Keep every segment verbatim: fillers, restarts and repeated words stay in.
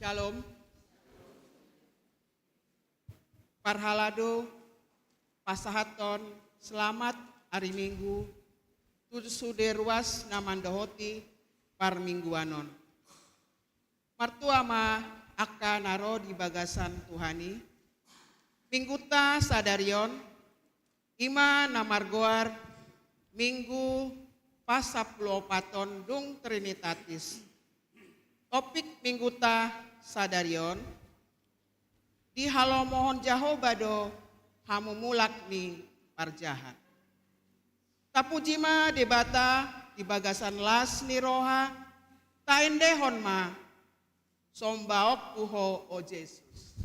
Shalom. Parhalado, pasahathon selamat ari Minggu tu sude ruas na mandohoti parmingguan on. Martua ma angka na ro di bagasan Tuhan i. Mingguta sadari on, i ma na margoar Minggu pasampuluopathon dung Trinitatis. Topik Mingguta sadari on, dihalomohon Jahowa do hamu mulak ni parjahat. Tapuji ma Debata di bagasan las ni roha, taendehon ma: Sombaonku Ho, o Jesus.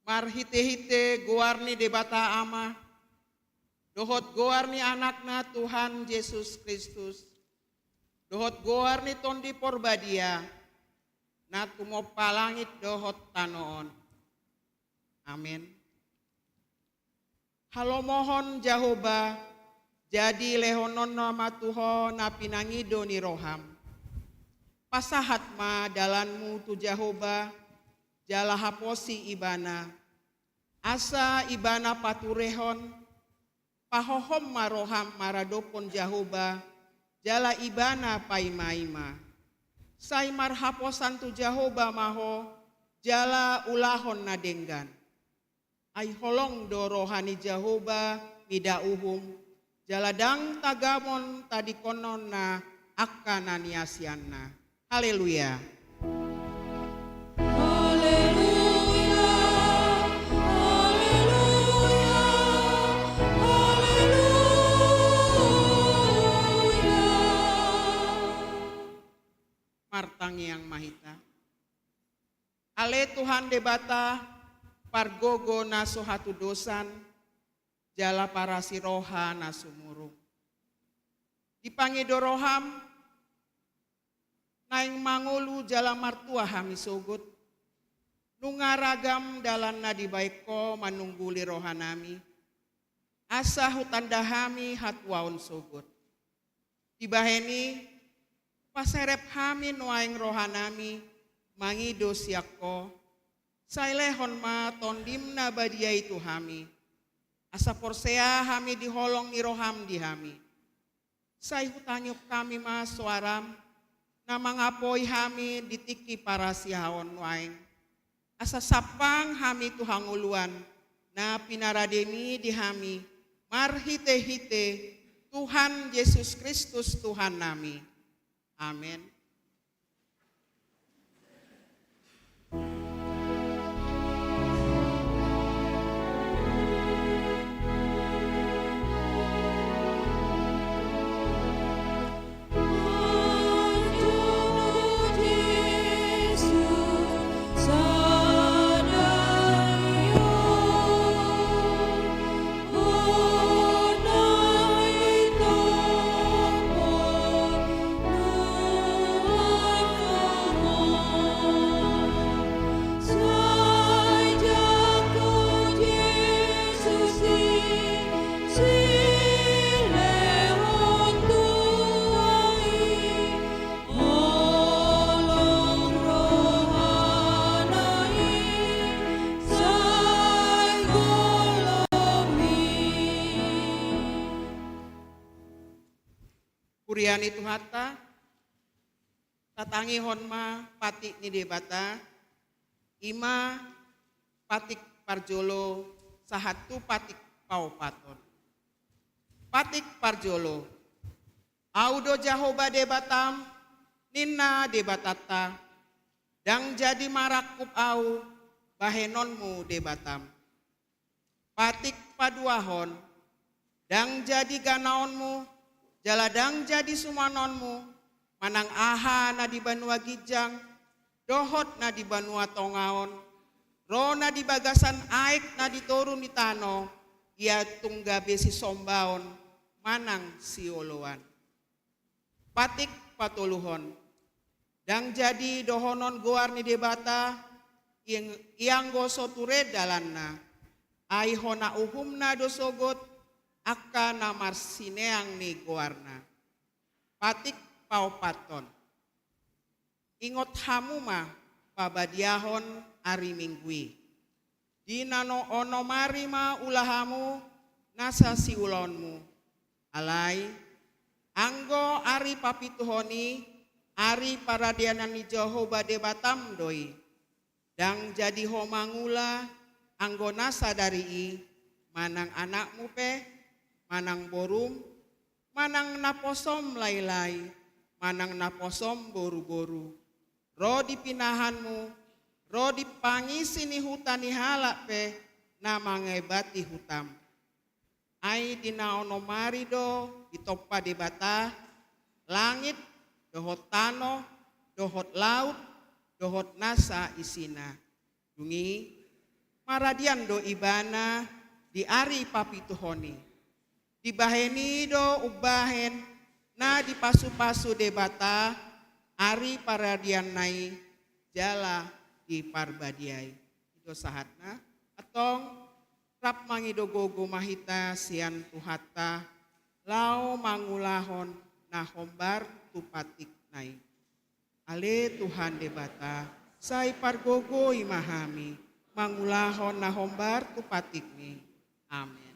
Marhitehite goar ni Debata Ama, dohot goar ni Anakna Tuhan Jesus Kristus, dohot goar ni Tondi Porbadia, na tumompa langit dohot tano on. Amen. Halomohon Jahowa, jadi lehononna ma tu ho na pinangido ni roham. Pasahat ma dalanmu tu Jahowa, jala haposi Ibana. Asa Ibana paturehon, pahohom ma roham maradophon Jahowa, jala Ibana paimaima. Sai marhaposan tu Jahowa ma ho, jala ulahon na denggan. Ai holong do roha ni Jahowa mida uhum, jala ndang tagamon tadingkononna angka na niasianna. Haleluya. Martangiang ma hita. Ale Tuhan Debata, pargogo na so hatudosan, jala parasi roha na sumurung. Dipangido roham, naeng mangolu jala martua hami sogot, nunga ragam dalan na dibaen ho manungguli rohanami, asa hutanda hami hatuaon sogot. Dibahen i, paserep hami nuaeng rohanami mangido sian ho, sai lehon ma Tondim na badia i tu hami, asa porsea hami di holong ni roham di hami. Sai hutangihon hami ma soaram, na mangapoi hami di tingki parasihaon nuaeng, asa sampang hami tu hangoluan na pinarademi di hami, marhitehite Tuhan Jesus Kristus Tuhannami. Amen. Huria ni Tuhanta, tatangihon ma patik ni Debata, i ma patik parjolo sahat tu patik paopathon. Patik parjolo. Ahu do Jahowa Debatam, ninna Debatanta, ndang jadi marangkup ahu bahenonmu Debatam. Patik paduahon, ndang jadi ganaonmu, jala ndang jadi sumanonmu, manang aha na di banua ginjang, dohot na di banua tonga on, ro na di bagasan aek na di toru ni tano, ia tung gabe sisombaon manang sioloan. Patik patoluhon. Ndang jadi dohonon goar ni Debata, iang-, ianggo so ture dalanna. Ai hona uhumna do sogot, angka na marsineang ni goarna. Patik paopathon. Ingot hamu ma pabadiahon ari Minggu i. Di na onom ari ma ula hamu nasa siulaonmu. Alai, anggo ari papituhon i, ari paradianan ni Jahowa Debatam do i. Ndang jadi ho mangula anggo na sadari i, manang anakmu pe, manang borum, manang naposom laelai, manang naposom boruboru, ro di pinahanmu, ro di pangisi ni huta ni halak pe na mangebati hutam. Ai di na onom ari do ditompa Debata langit, dohot tano, dohot laut, dohot nasa isina. Dung i, maradian do ibana di ari papituhon i. Dibahen i do umbahen na dipasupasu Debata ari paradianna i jala diparbadiai. I do sahatna, antong rap mangido gogo ma hita sian Tuhanta, laho mangulahon na hombar tu patikna i. Ale Tuhan Debata, sai pargogoi ma hami, mangulahon na hombar tu patikmi. Amen.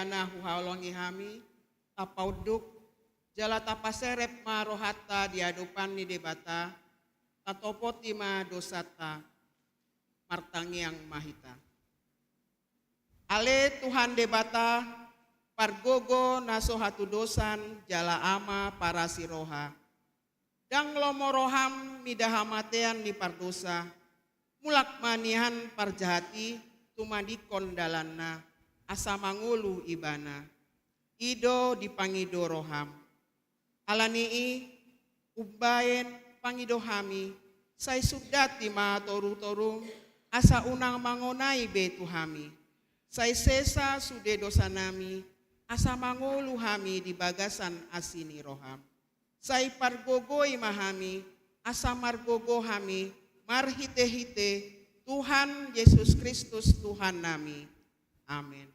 na huhaholongi hami, tapaunduk, jala tapaserep ma rohanta di adopan ni Debata, tatopoti ma dosanta, martangiang ma hita. Ale Tuhan Debata, pargogo na so hatudosan jala Ama parasi roha. Ndang lomo roham mida hamatean ni pardosa, mulak ma nian parjahat i tumadingkon dalanna, asa mangolu ibana. I do dipangido roham. Ala ni i, umbahen pangido hami, sai sundati ma torutorum, asa unang mangonai be tu hami. Sai sesa sude dosanami, asa mangolu hami di bagasan asi ni roham. Sai pargogoi ma hami, asa margogo hami, marhitehite Tuhan Jesus Kristus Tuhannami. Amen.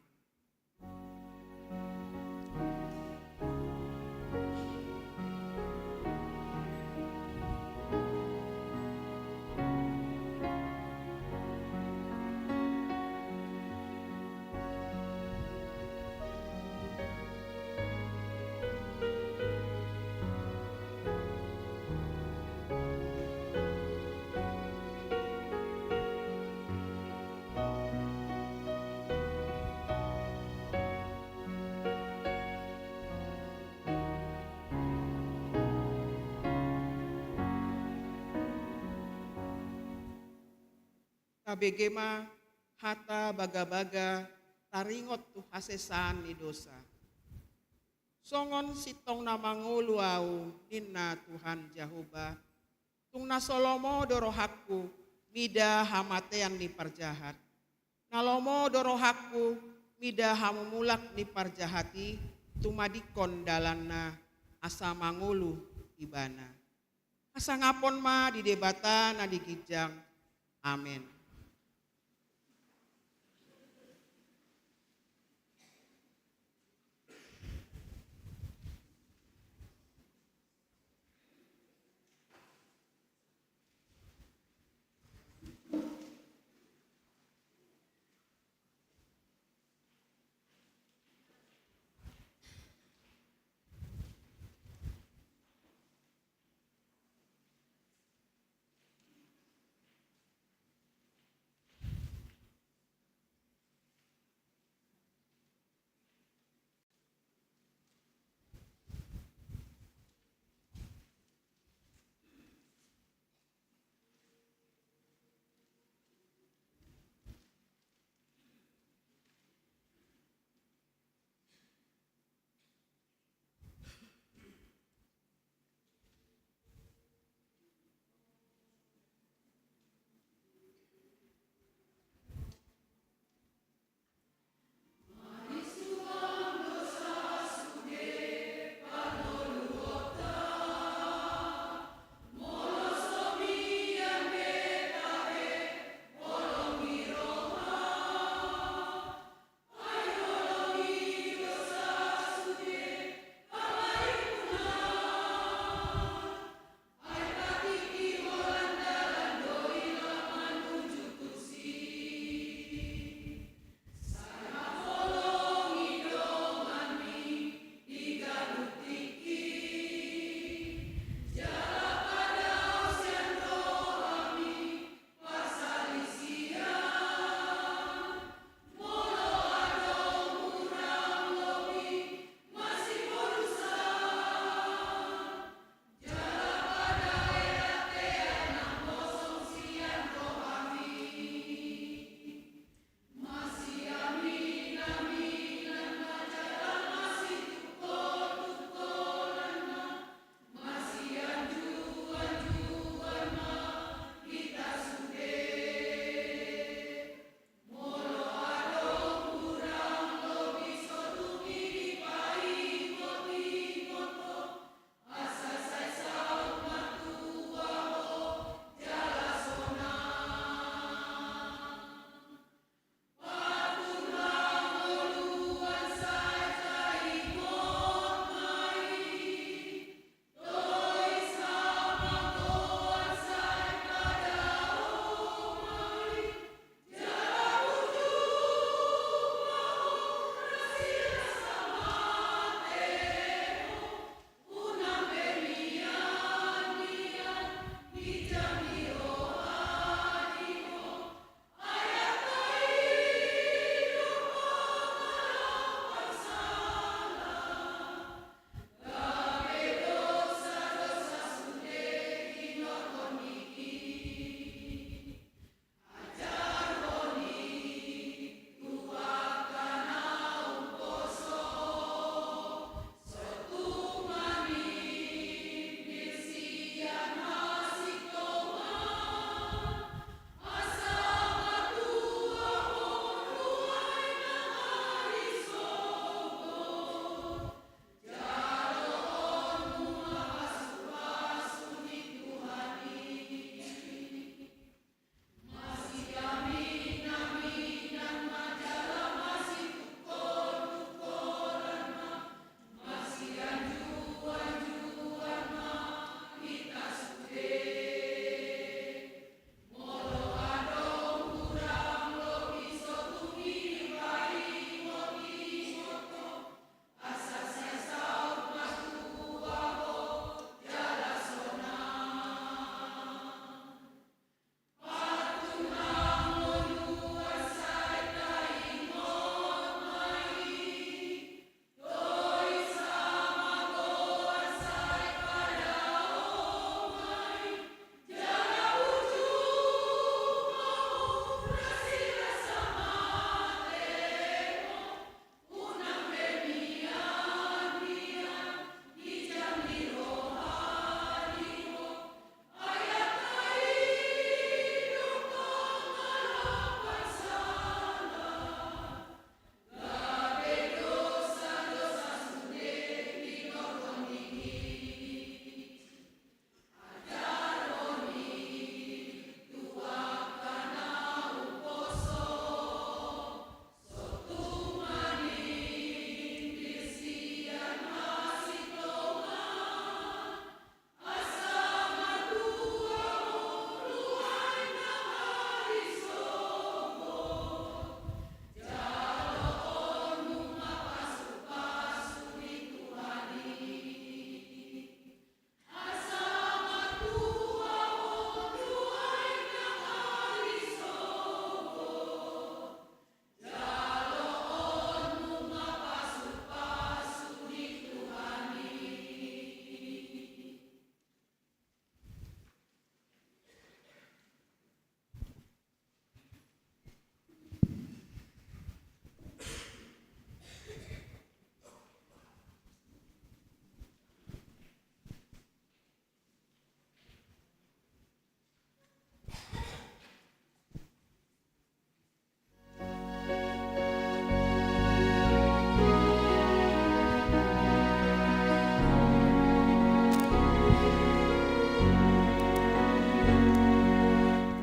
Tabege ma hata bagabaga taringot tu hasesaan ni dosa. Songon sintong na mangolu ahu, ninna Tuhan Jahowa, tung na so lomo do rohangku mida hamatean ni parjahat. Na lomo do rohangku mida hamumulak ni parjahat i tumadingkon dalanna, asa mangolu ibana. Hasangapon ma di Debata na di ginjang. Amen.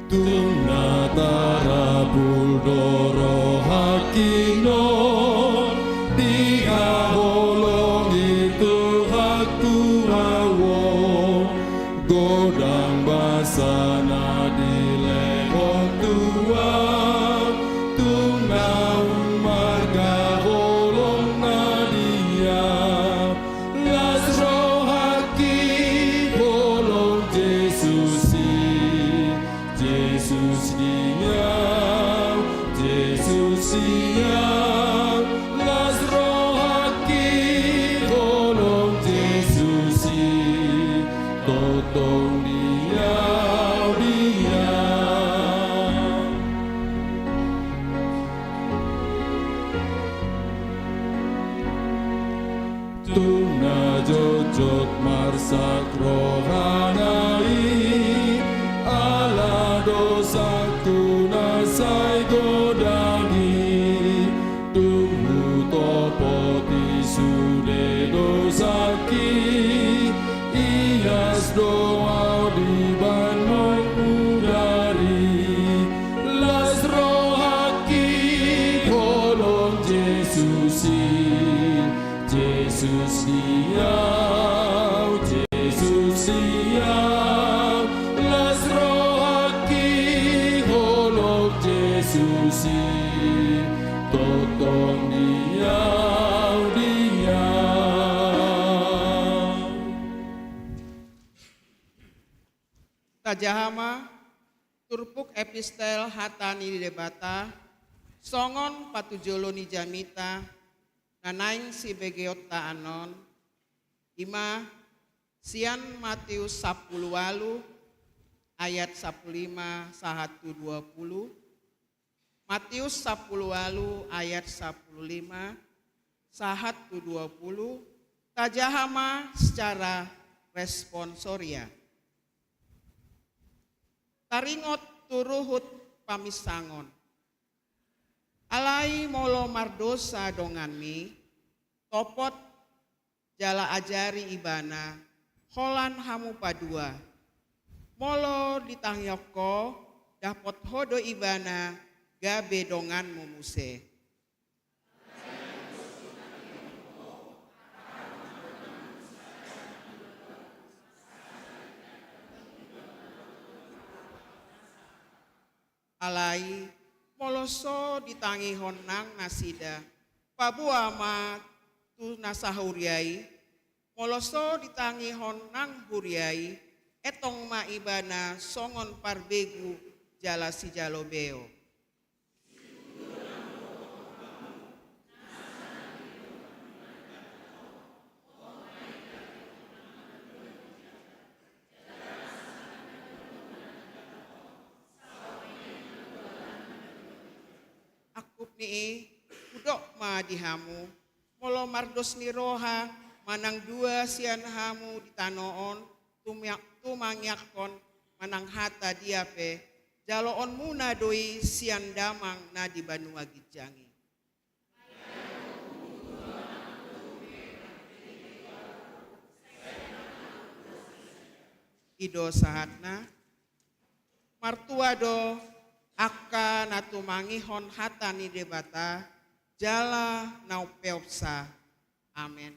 Tung na tarapul do rohangki on, dihaholongi Tuhan tu ahu on, godang basa na dilehon Tuhan, tung na ummarga holong na di ahu. Las rohangki holong Jesus i, Jesus di ahu, Jesus di ahu. Las rohangki holong Jesus i, tongtong di ahu, di ahu. Tung na jotjot marsak rohana i, ala dosangku na sai godang i, tung hutopoti sude dosangki, ias do ahu dibahen mudar i. Las rohangki holong Jesus i, Jesus di ahu, Jesus di ahu. Las rohangki holong Jesus i, tongtong di ahu, di ahu. Tajaha ma turpuk epistel hata ni Debata songon patujolo ni jamita na naeng sibegeonta annon, i ma sian Matius sampulu ualu ayat sampulu lima sahat tu dua pulu, Matius sampulu ualu ayat sampulu lima sahat tu dua pulu. Tajaha ma secara responsoria. Taringot tu ruhut paminsangon. Alai molo mardosa donganmi, topot jala ajari ibana, holan hamu padua. Molo ditangihon ho, dapot ho do ibana gabe donganmu muse. Alai, molo so ditangihon nang nasida, paboa ma tu na sahuria i. Molo so ditangihon nang huria i, etong ma ibana songon parbegu jala sijalo beo. Angkup ni i, hudok ma di hamu, molo mardos ni roha manang dua sian hamu di tano on, tumia-, tumangiangkon manang hata dia pe, jaloonmuna do i sian Damang na di banua ginjang i. I do sahatna. Martua do angka na tumangihon hata ni Debata, jala na umpeopsa. Amen.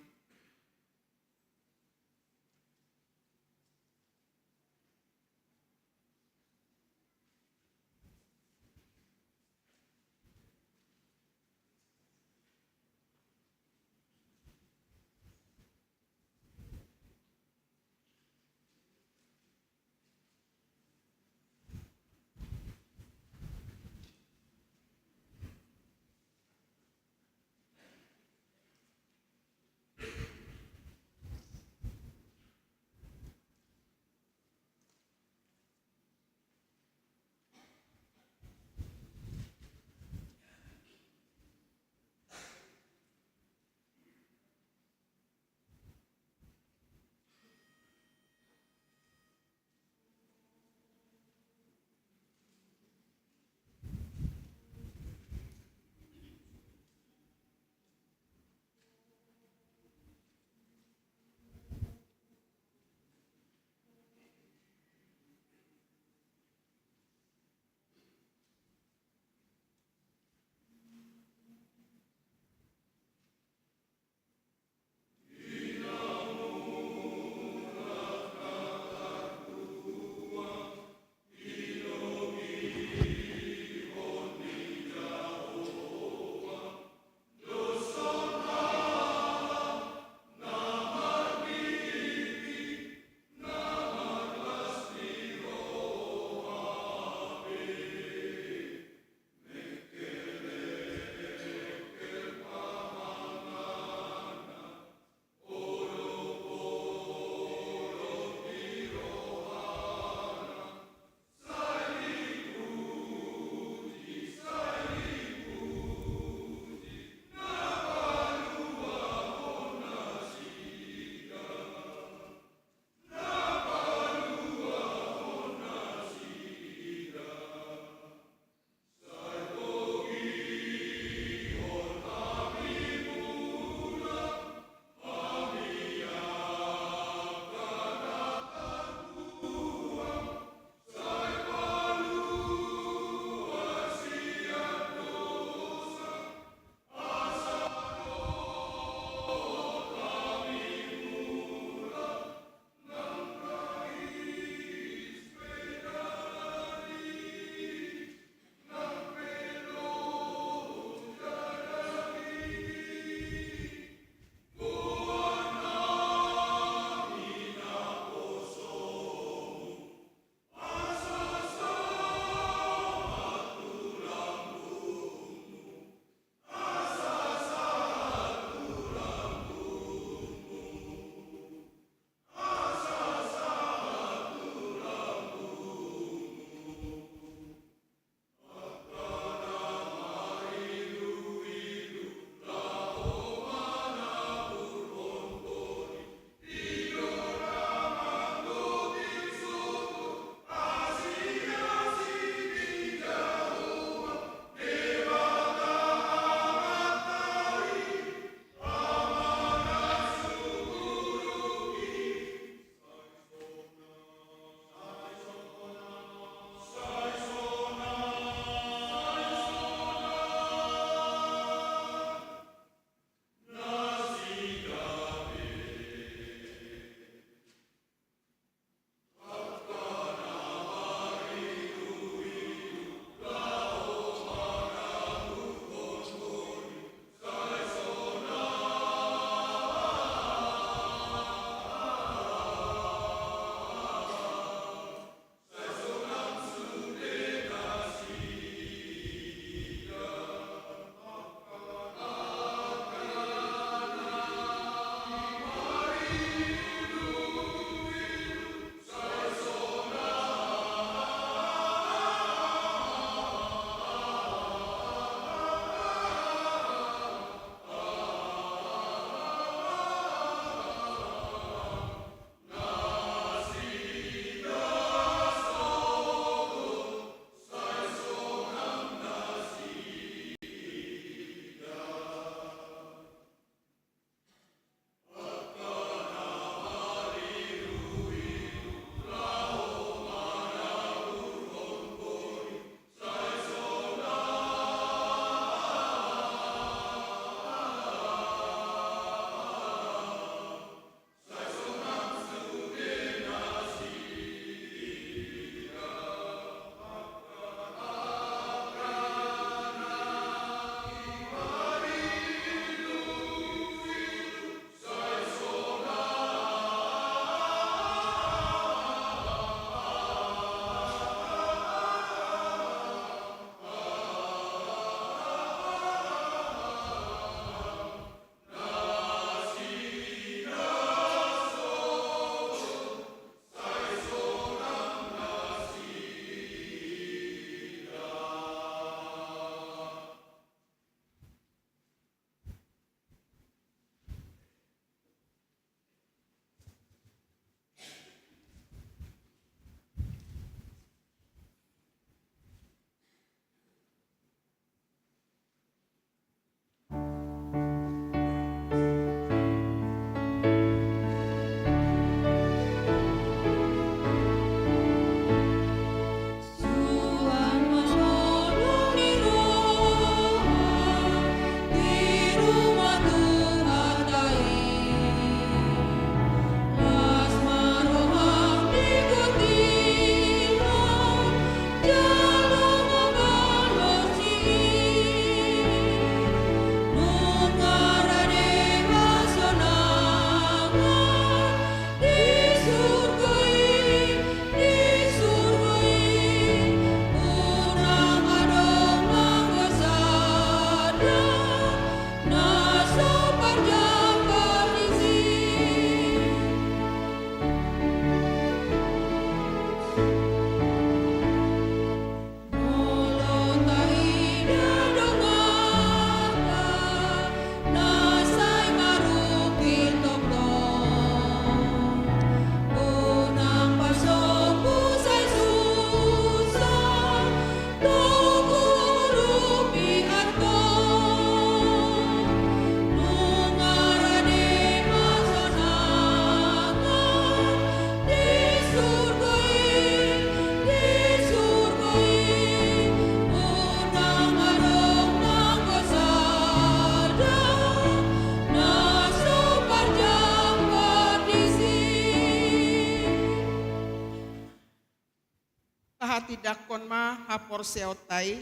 Tahatindangkon ma haporseaonta i,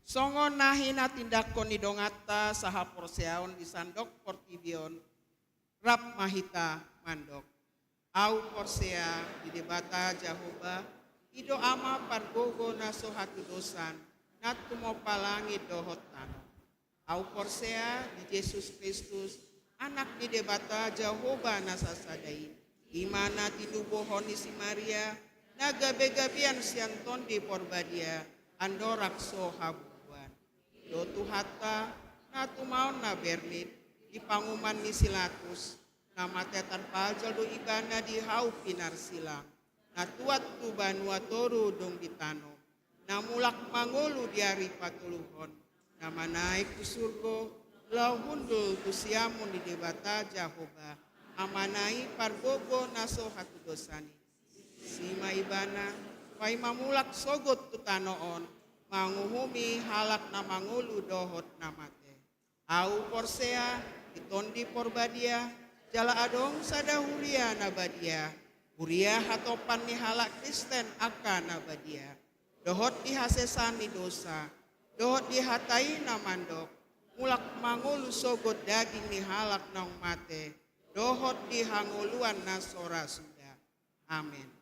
songon na hinatindangkon ni donganta sahaporseaon di sandok portibi on, rap ma hita mandok. Ahu porsea di Debata Jahowa, i do Ama pargogo na so hatudosan, na tumompa langit dohot tano. Ahu porsea di Jesus Kristus, Anak ni Debata Jahowa na sasada i, i ma na tinubuhon ni si Maria, na gabegabean sian Tondi Porbadia, andorang so habubuhan. I do Tuhanta, na tumaon na bernit, di panguhuman ni si Latus, na mate tarpajal do Ibana di hau pinarsilang, na tuat tu banua toru dung di tano, na mulak mangolu di ari patoluhon, na manaek tu surgo, laho hundul tu siamun ni Debata Jahowa, Amana i pargogo na so hatudosan i. Disi ma Ibana, paima mulak sogot tu tano on, manguhumi halak na mangolu dohot na mate. Ahu porsea di Tondi Porbadia, jala adong sada huria na badia, huria hatompan ni halak Kristen angka na badia, dohot di hasesaan ni dosa, dohot di hata i na mandok, mulak mangolu sogot daging ni halak naung mate, dohot di hangoluan na so ra suda. Amen.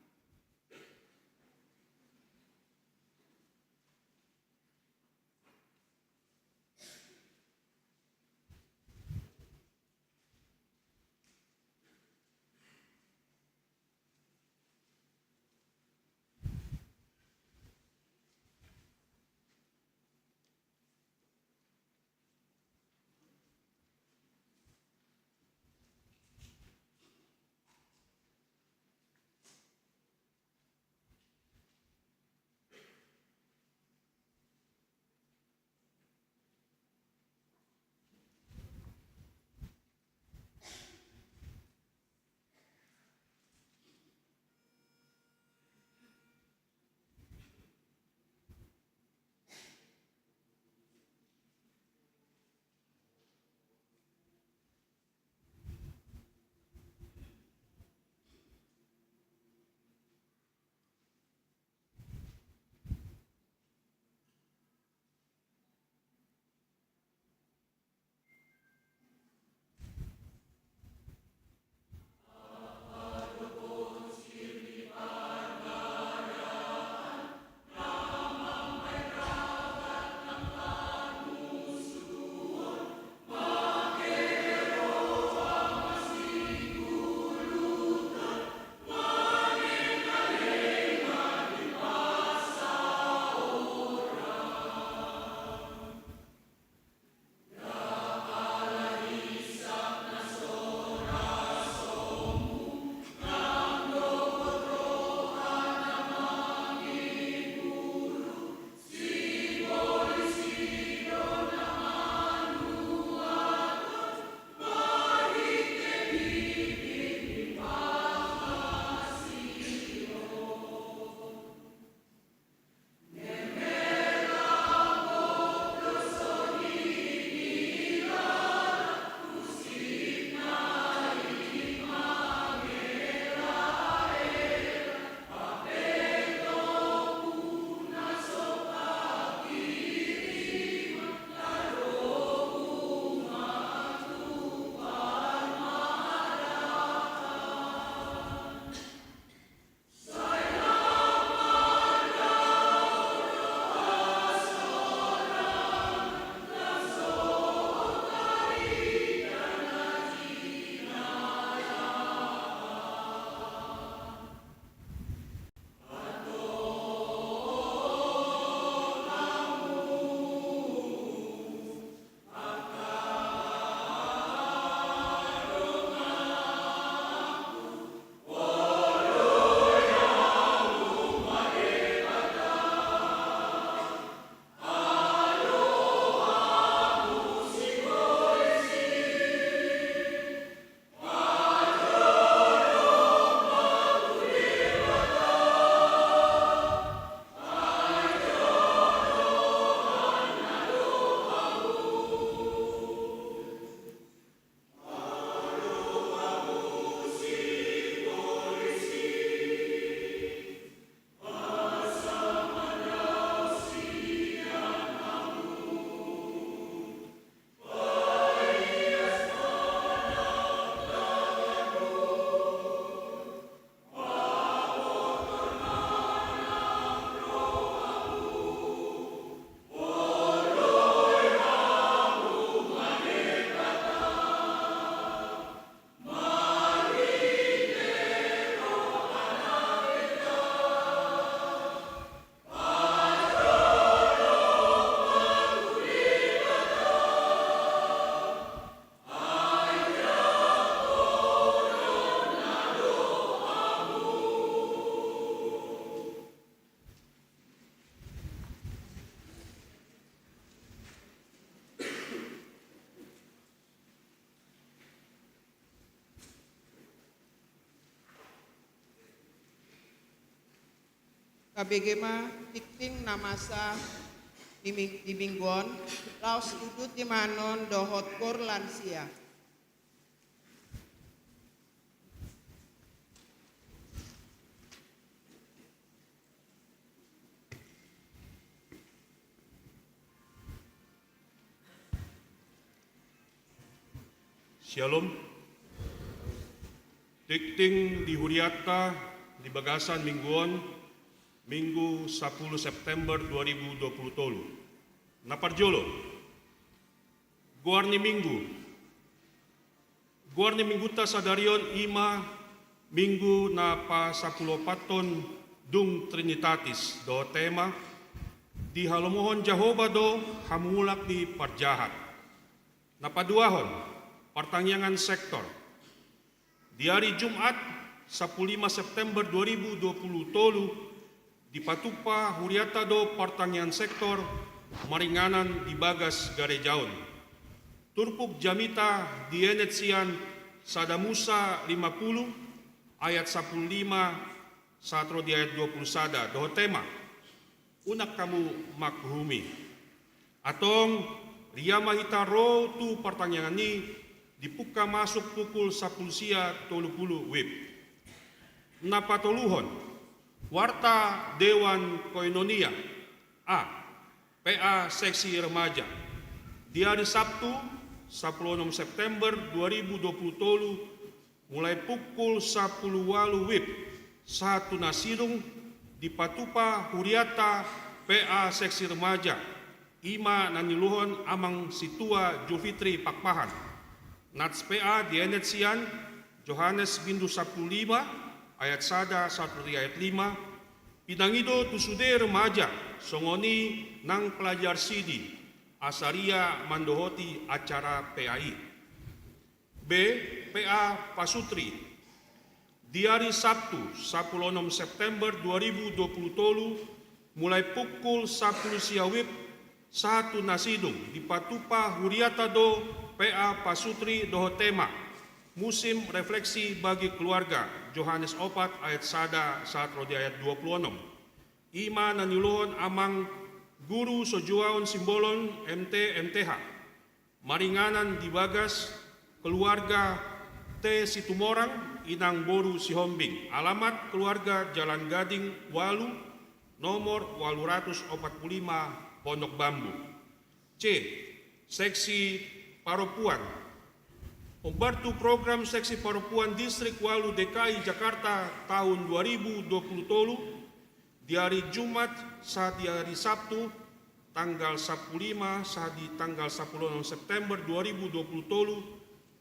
Tabege ma tingting na masa di ming-, di minggu on, laos udut, imanon dohot koor lansia. Syalom. Tingting di hurianta di bagasan minggu on, Minggu sapuluh September dua ribu dua puluh tolu. Na parjolo, goar ni minggu. Goar ni minggunta sadari on i ma Minggu na pasapuluopathon dung Trinitatis, dohot tema: Dihalomohon Jahowa do hamumulak ni parjahat. Na paduahon, partangiangan sektor. Di ari Jumat, sapuluh lima September dua ribu dua puluh tolu, dipatupa hurianta do partangiangan sektor maringanan di bagas gareja on. Turpuk jamita dienet sian Sada Musa lima puluh ayat sapuluh lima sahat ro di ayat dua puluh sada, dohot tema: Unang hamu manguhumi. Antong, ria ma hita ro tu partangiangan i, dipungka masuk pukul sapuluh sia tolu puluh wib. Na patoluhon, warta Dewan Koinonia, A, P A Seksi Remaja. Di ari Sabtu, sapuluh onom September dua ribu dua puluh tolu, mulai pukul sapuluh ualu wib sahat tu na sidung, dipatupa hurianta P A Seksi Remaja, i ma na niuluhon Amang Sintua Julfitri Pakpahan. Nats P A dienet sian Johannes bindu sapuluh lima ayat sada sahat tu ayat lima. Pinangido tu sude remaja, songon i nang pelajar sidi, asa ria mandohoti acara P A i. B, P A Pasutri. Di ari Sabtu, sapuluh onom September dua ribu dua puluh tolu, mulai pukul sapuluh sia wib sahat tu na sidung, dipatupa hurianta do P A Pasutri dohot tema: Musim Refleksi bagi Keluarga, Johannes opat ayat sada sahat ro di ayat dua puluh onom. I ma na niuluhon Amang Guru Sojuaon Simbolon, M T, M T H. Maringanan di bagas keluarga T Situmorang, inang boru Sihombing. Alamat keluarga Jalan Gading ualu, nomor ualu ratus opat puluh lima, Pondok Bambu. C, seksi parompuan. Hombar tu program seksi parompuan Distrik ualu D K I Jakarta tahun dua ribu dua puluh tolu, di ari Jumat sahat di ari Sabtu, tanggal sapuluh lima sahat di tanggal sapuluh onom September dua ribu dua puluh tolu,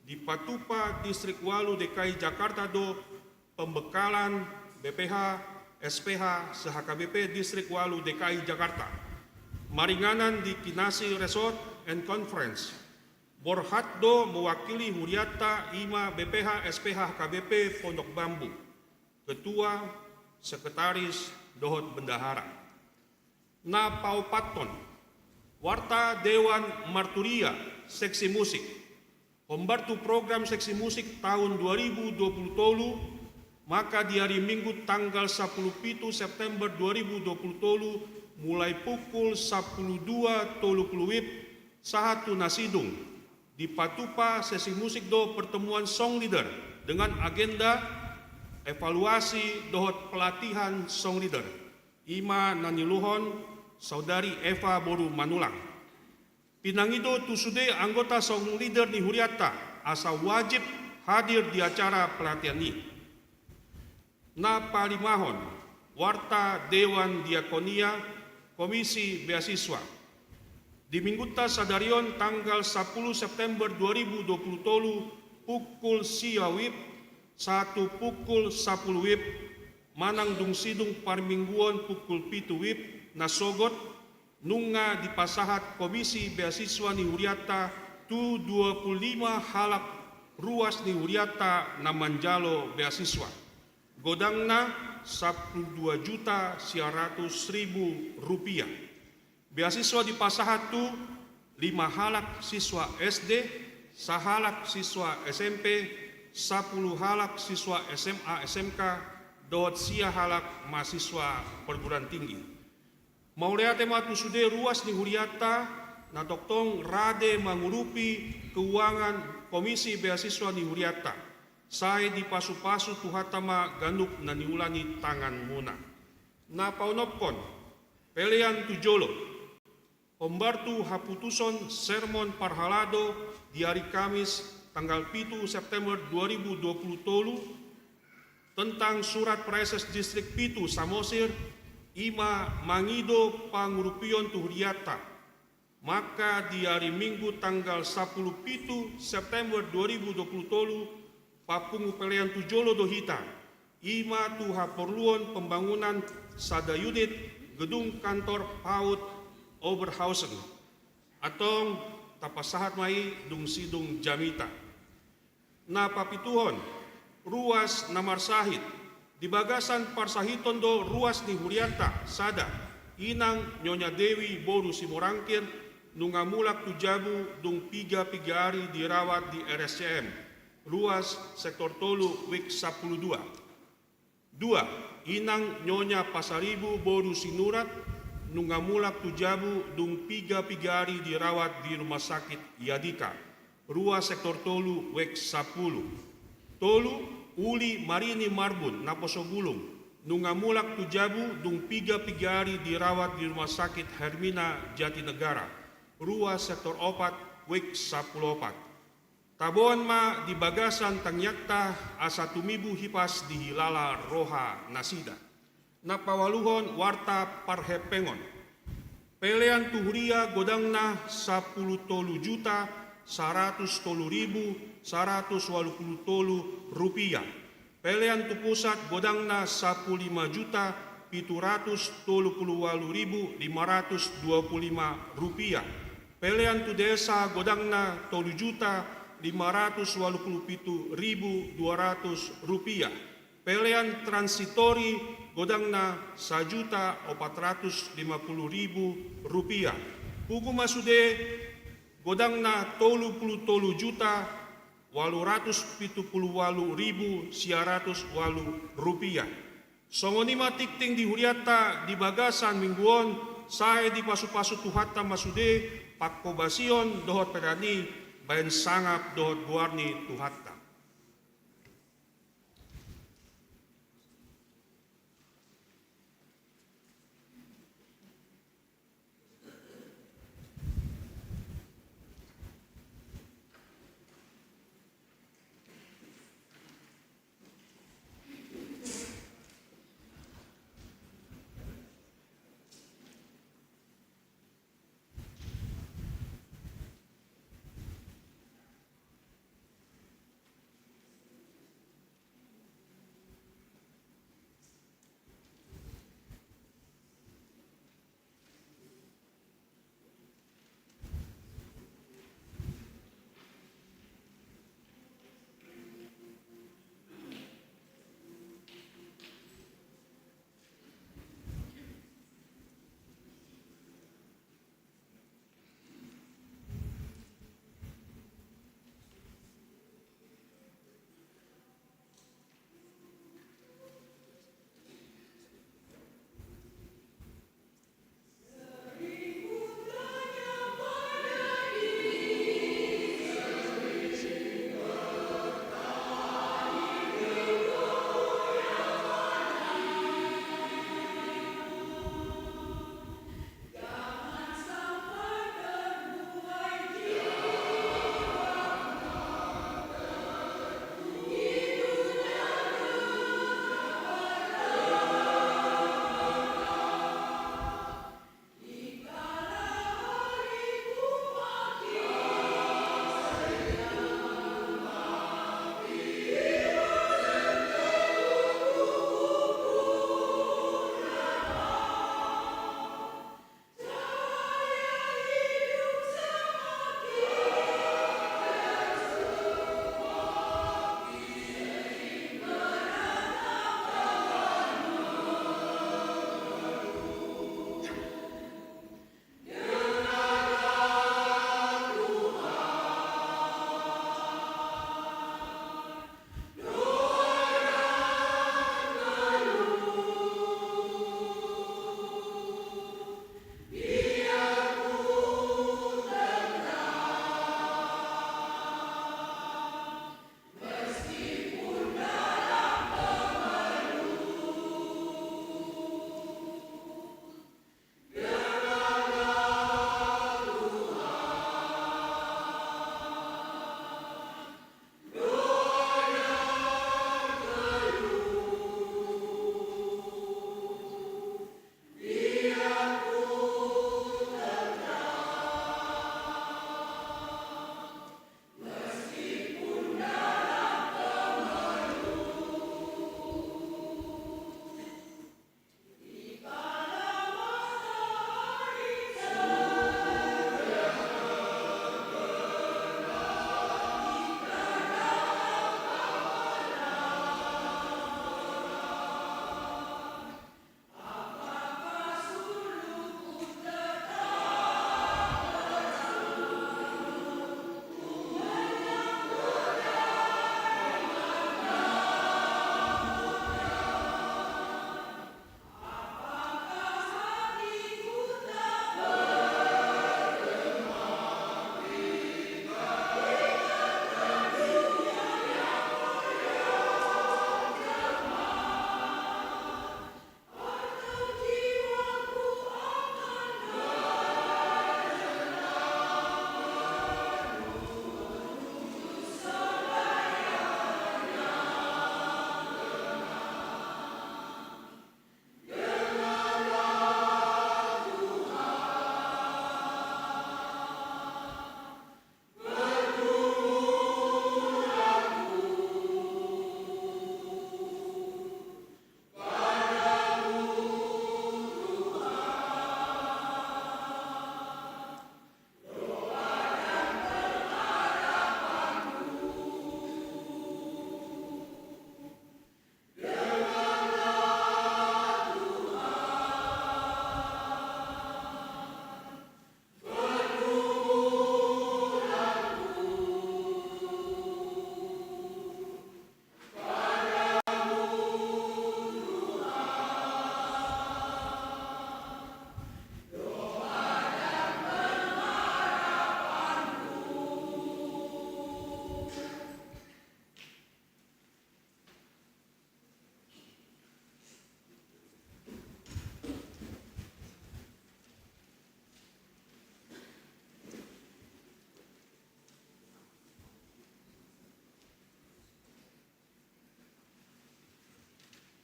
dipatupa Distrik ualu D K I Jakarta do pembekalan B P H, S P H, se-H K B P Distrik ualu D K I Jakarta. Maringanan di Kinasi Resort and Conference. Borhat do mewakili hurianta, i ma B P H, S P H, H K B P Pondok Bambu. Ketua, sekretaris, dohot bendahara. Na paopathon, warta Dewan Marturia, seksi musik. Hombar tu program seksi musik tahun dua ribu dua puluh tolu, maka di ari Minggu tanggal sapuluh pitu September dua ribu dua puluh tolu, mulai pukul sapuluh dua tolu puluh wib sahat tu na sidung, dipatupa sesi musik do pertemuan song leader dengan agenda evaluasi dohot pelatihan song leader. I ma na niuluhon Saudari Eva boru Manulang. Pinangido tu sude anggota song leader ni hurianta, asa wajib hadir di acara pelatihan i. Na palimahon, warta Dewan Diakonia, Komisi Beasiswa. Di minggunta sadari on, tanggal sapuluh September dua ribu dua puluh tolu, pukul sia wib sahat tu pukul sapuluh wib, manang dung sidung parmingguon pukul pitu wib, na sogot, nunga dipasahat Komisi Beasiswa ni hurianta tu dua puluh lima halak ruas ni hurianta na manjalo beasiswa. Godangna sapuluh dua juta sia ratus ribu rupiah. Beasiswa dipasahat tu lima halak siswa S D, sahalak siswa S M P, sapuluh halak siswa S M A, S M K, dohot sia halak mahasiswa perguruan tinggi. Mauliate ma tu sude ruas ni hurianta na tongtong rade mangurupi keuangan komisi beasiswa ni hurianta. Sai dipasupasu Tuhanta ma ganup na niula ni tanganmuna. Na paonomhon, pelean tu jolo. Hombar tu haputusan sermon parhalado di ari Kamis tanggal pitu September dua ribu dua puluh tolu tentang surat praeses distrik pitu Samosir, i ma mangido pangurupion tu hurianta. Maka di ari Minggu tanggal sampulu pitu September dua ribu dua puluh tolu, papungu pelean tu jolo do hita, i ma tu haporluon pembangunan sada unit gedung kantor PAUD Oberhausen. Antong tapasahat ma i dung sidung jamita. Na papituhon, ruas na marsahit, di bagasan parsahiton do ruas ni hurianta, sada, inang Nyonya Dewi boru Simorangkir, nunga mulak tu jabu dung piga-piga ari dirawat di R S C M, ruas sektor tolu wik sampulu dua. Dua, inang Nyonya Pasaribu boru Sinurat, nunga mulak tu jabu dung piga-piga ari dirawat di rumah sakit Yadika, ruas sektor tolu wik sampulu. Tolu, uli Marini Marbun naposo bulung, nunga mulak tu jabu dung piga-piga ari dirawat di rumah sakit Hermina Jatinegara, ruas sektor opat wik sampulu opat. Taboan ma di bagasan tangiangta asa tumibu hipas dihilala roha nasida. Na paualuhon warta parhempengon. Pelean tu huria godangna sampulu tolu juta saratus tolu ribu saratus ualu pulu tolu rupiah. Pelean tu pusat godangna sampulu lima juta pitu ratus tolu pulu ualu ribu lima ratus dua pulu lima rupiah. Pelean tu desa godangna tolu juta lima ratus ualu pulu pitu ribu dua ratus rupiah. Pelean transitori godangna sajuta opat ratus lima pulu ribu rupiah. Pugu ma sude godangna tolu pulu tolu juta ualu ratus pitu pulu ualu ribu sia ratus ualu rupiah. Songon i ma tingting di hurianta di bagasan minggu on, sai dipasupasu Tuhanta ma sude panghobasion dohot pelean i baen sangap dohot goar ni Tuhanta.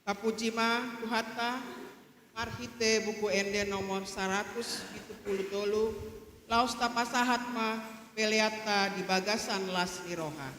Tapuji ma Tuhanta, marhite Buku Ende nomor saratus pitu pulu tolu, laos tapasahat ma peleanta di bagasan las ni roha.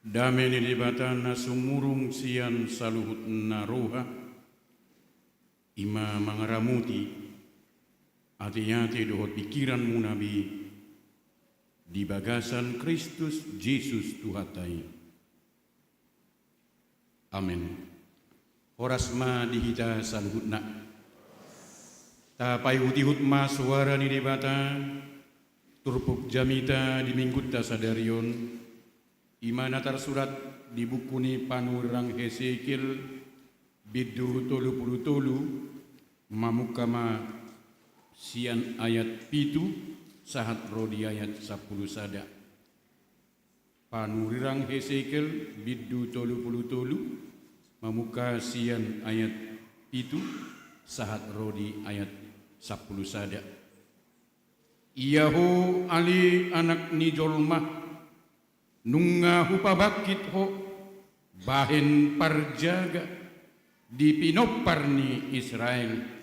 Dame ni Debata na sumurung sian saluhut na roha, i ma mangaramoti ateate dohot pingkiranmuna be di bagasan Kristus Jesus Tuhanta i. Amen. Horas ma di hita saluhutna. Tapaihutihut ma soara ni Debata, turpuk jamita di minggunta sadari on, i ma na tarsurat di buku ni panurirang Hesekiel, bindu tolu pulu tolu, mamungka ma sian ayat pitu sahat ro di ayat sampulu sada. Panurirang Hesekiel, bindu tolu pulu tolu, mamungka sian ayat pitu sahat ro di ayat sampulu sada. Ia ho ale anak ni jolma, nunga hupabangkit ho, Bahen parjaga di pinompar ni Israel.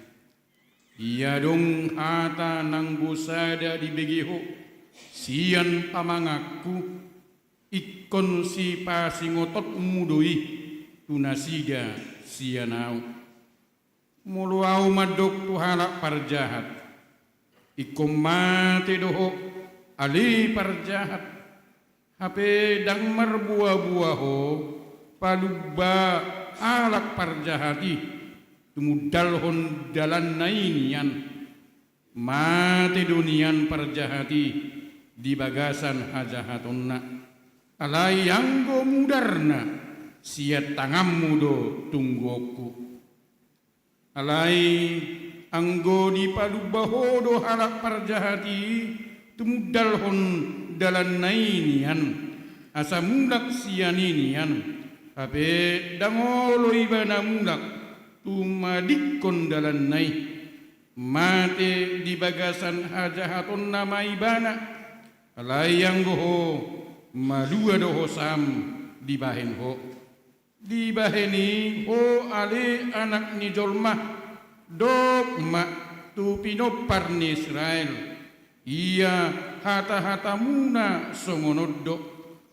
Ia adong hata nanggo sada dibege ho sian pamanganku, ingkon sipasingototmu do i tu nasida sian ahu. Molo ahu mandok tu halak parjahat, ingkon mate do ho, ale parjahat. Hape ndang marboaboa ho palumba halak parjahat i tumundalhon dalanna i nian. Mate do nian parjahat i di bagasan hajahatonna. Alai anggo mudarna, sian tanganmu do tungguonku. Alai anggo dipalumba ho do halak parjahat i tumundalhon dalanna i nian, asa mulak sian i nian, hape ndang olo ibana mulak tumadingkon dalanna i, mate di bagasan hajahatonna ma ibana. Alai anggo ho, malua do hosam dibahen ho. Dibahen i ho ale anak ni jolma, dok ma tu pinompar ni Israel, ia hata-hatamuna songon on do.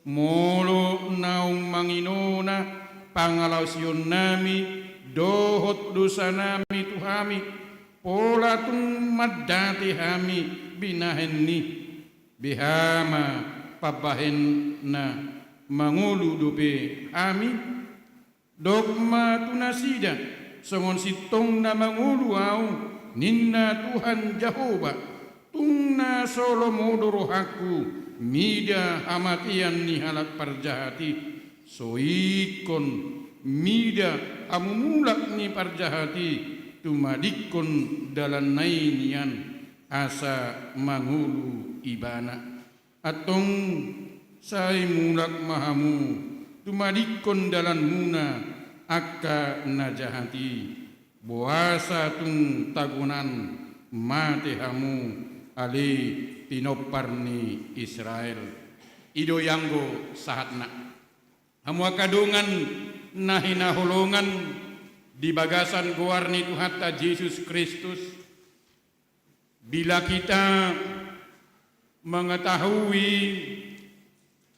Molo naung manginona pangalaosionnami dohot dosanami tu hami, pola tung mandate hami binahen ni, beha ma pambahenna, mangolu dope hami? Dok ma tu nasida, songon sintong na mangolu ahu, ninna Tuhan Jahowa, tung na so lomo do rohangku mida hamatean ni halak parjahat i. So ingkon mida hamumulak ni parjahat i tumadingkon dalanna i nian, asa mangolu ibana. Antong sai mulak ma hamu tumadingkon dalanmuna, angka na jahat i, boasa tung tagonan mate hamu, ale pinompar ni Israel. I do i anggo sahatna. Hamu angka dongan na hinaholongan di bagasan goar ni Tuhanta Jesus Kristus, bila kita mengetahui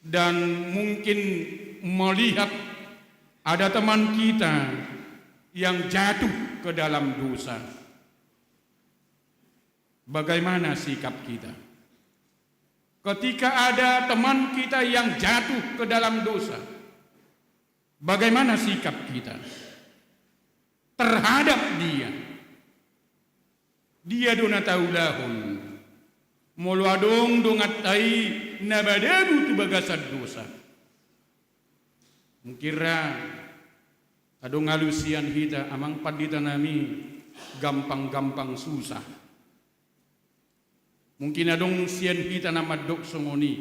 dan mungkin melihat ada teman kita yang jatuh ke dalam dosa, bagaimana sikap kita? Ketika ada teman kita yang jatuh ke dalam dosa, bagaimana sikap kita terhadap dia? Dia do na taulahon molo adong donganta i na madabu tu bagasan dosa. Mungkin ra adong alus sian hita, amang pandita nami, gampang-gampang susah. Mungkin adong sian hita na mandok songon i.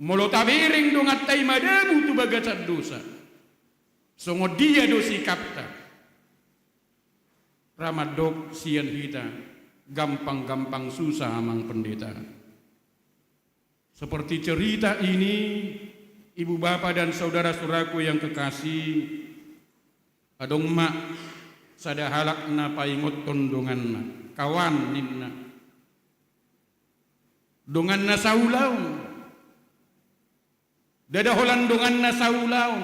Molo tabereng donganta i madabu tu bagasan dosa, songon dia do sikapta? Ra mandok sian hita, gampang-gampang susah, amang pendeta. Seperti cerita ini, ibu bapa dan saudara-saudaraku yang kekasih, adong ma sada halak na paingothon donganna, kawan ninna. Donganna saulaon. Ndada holan donganna saulaon.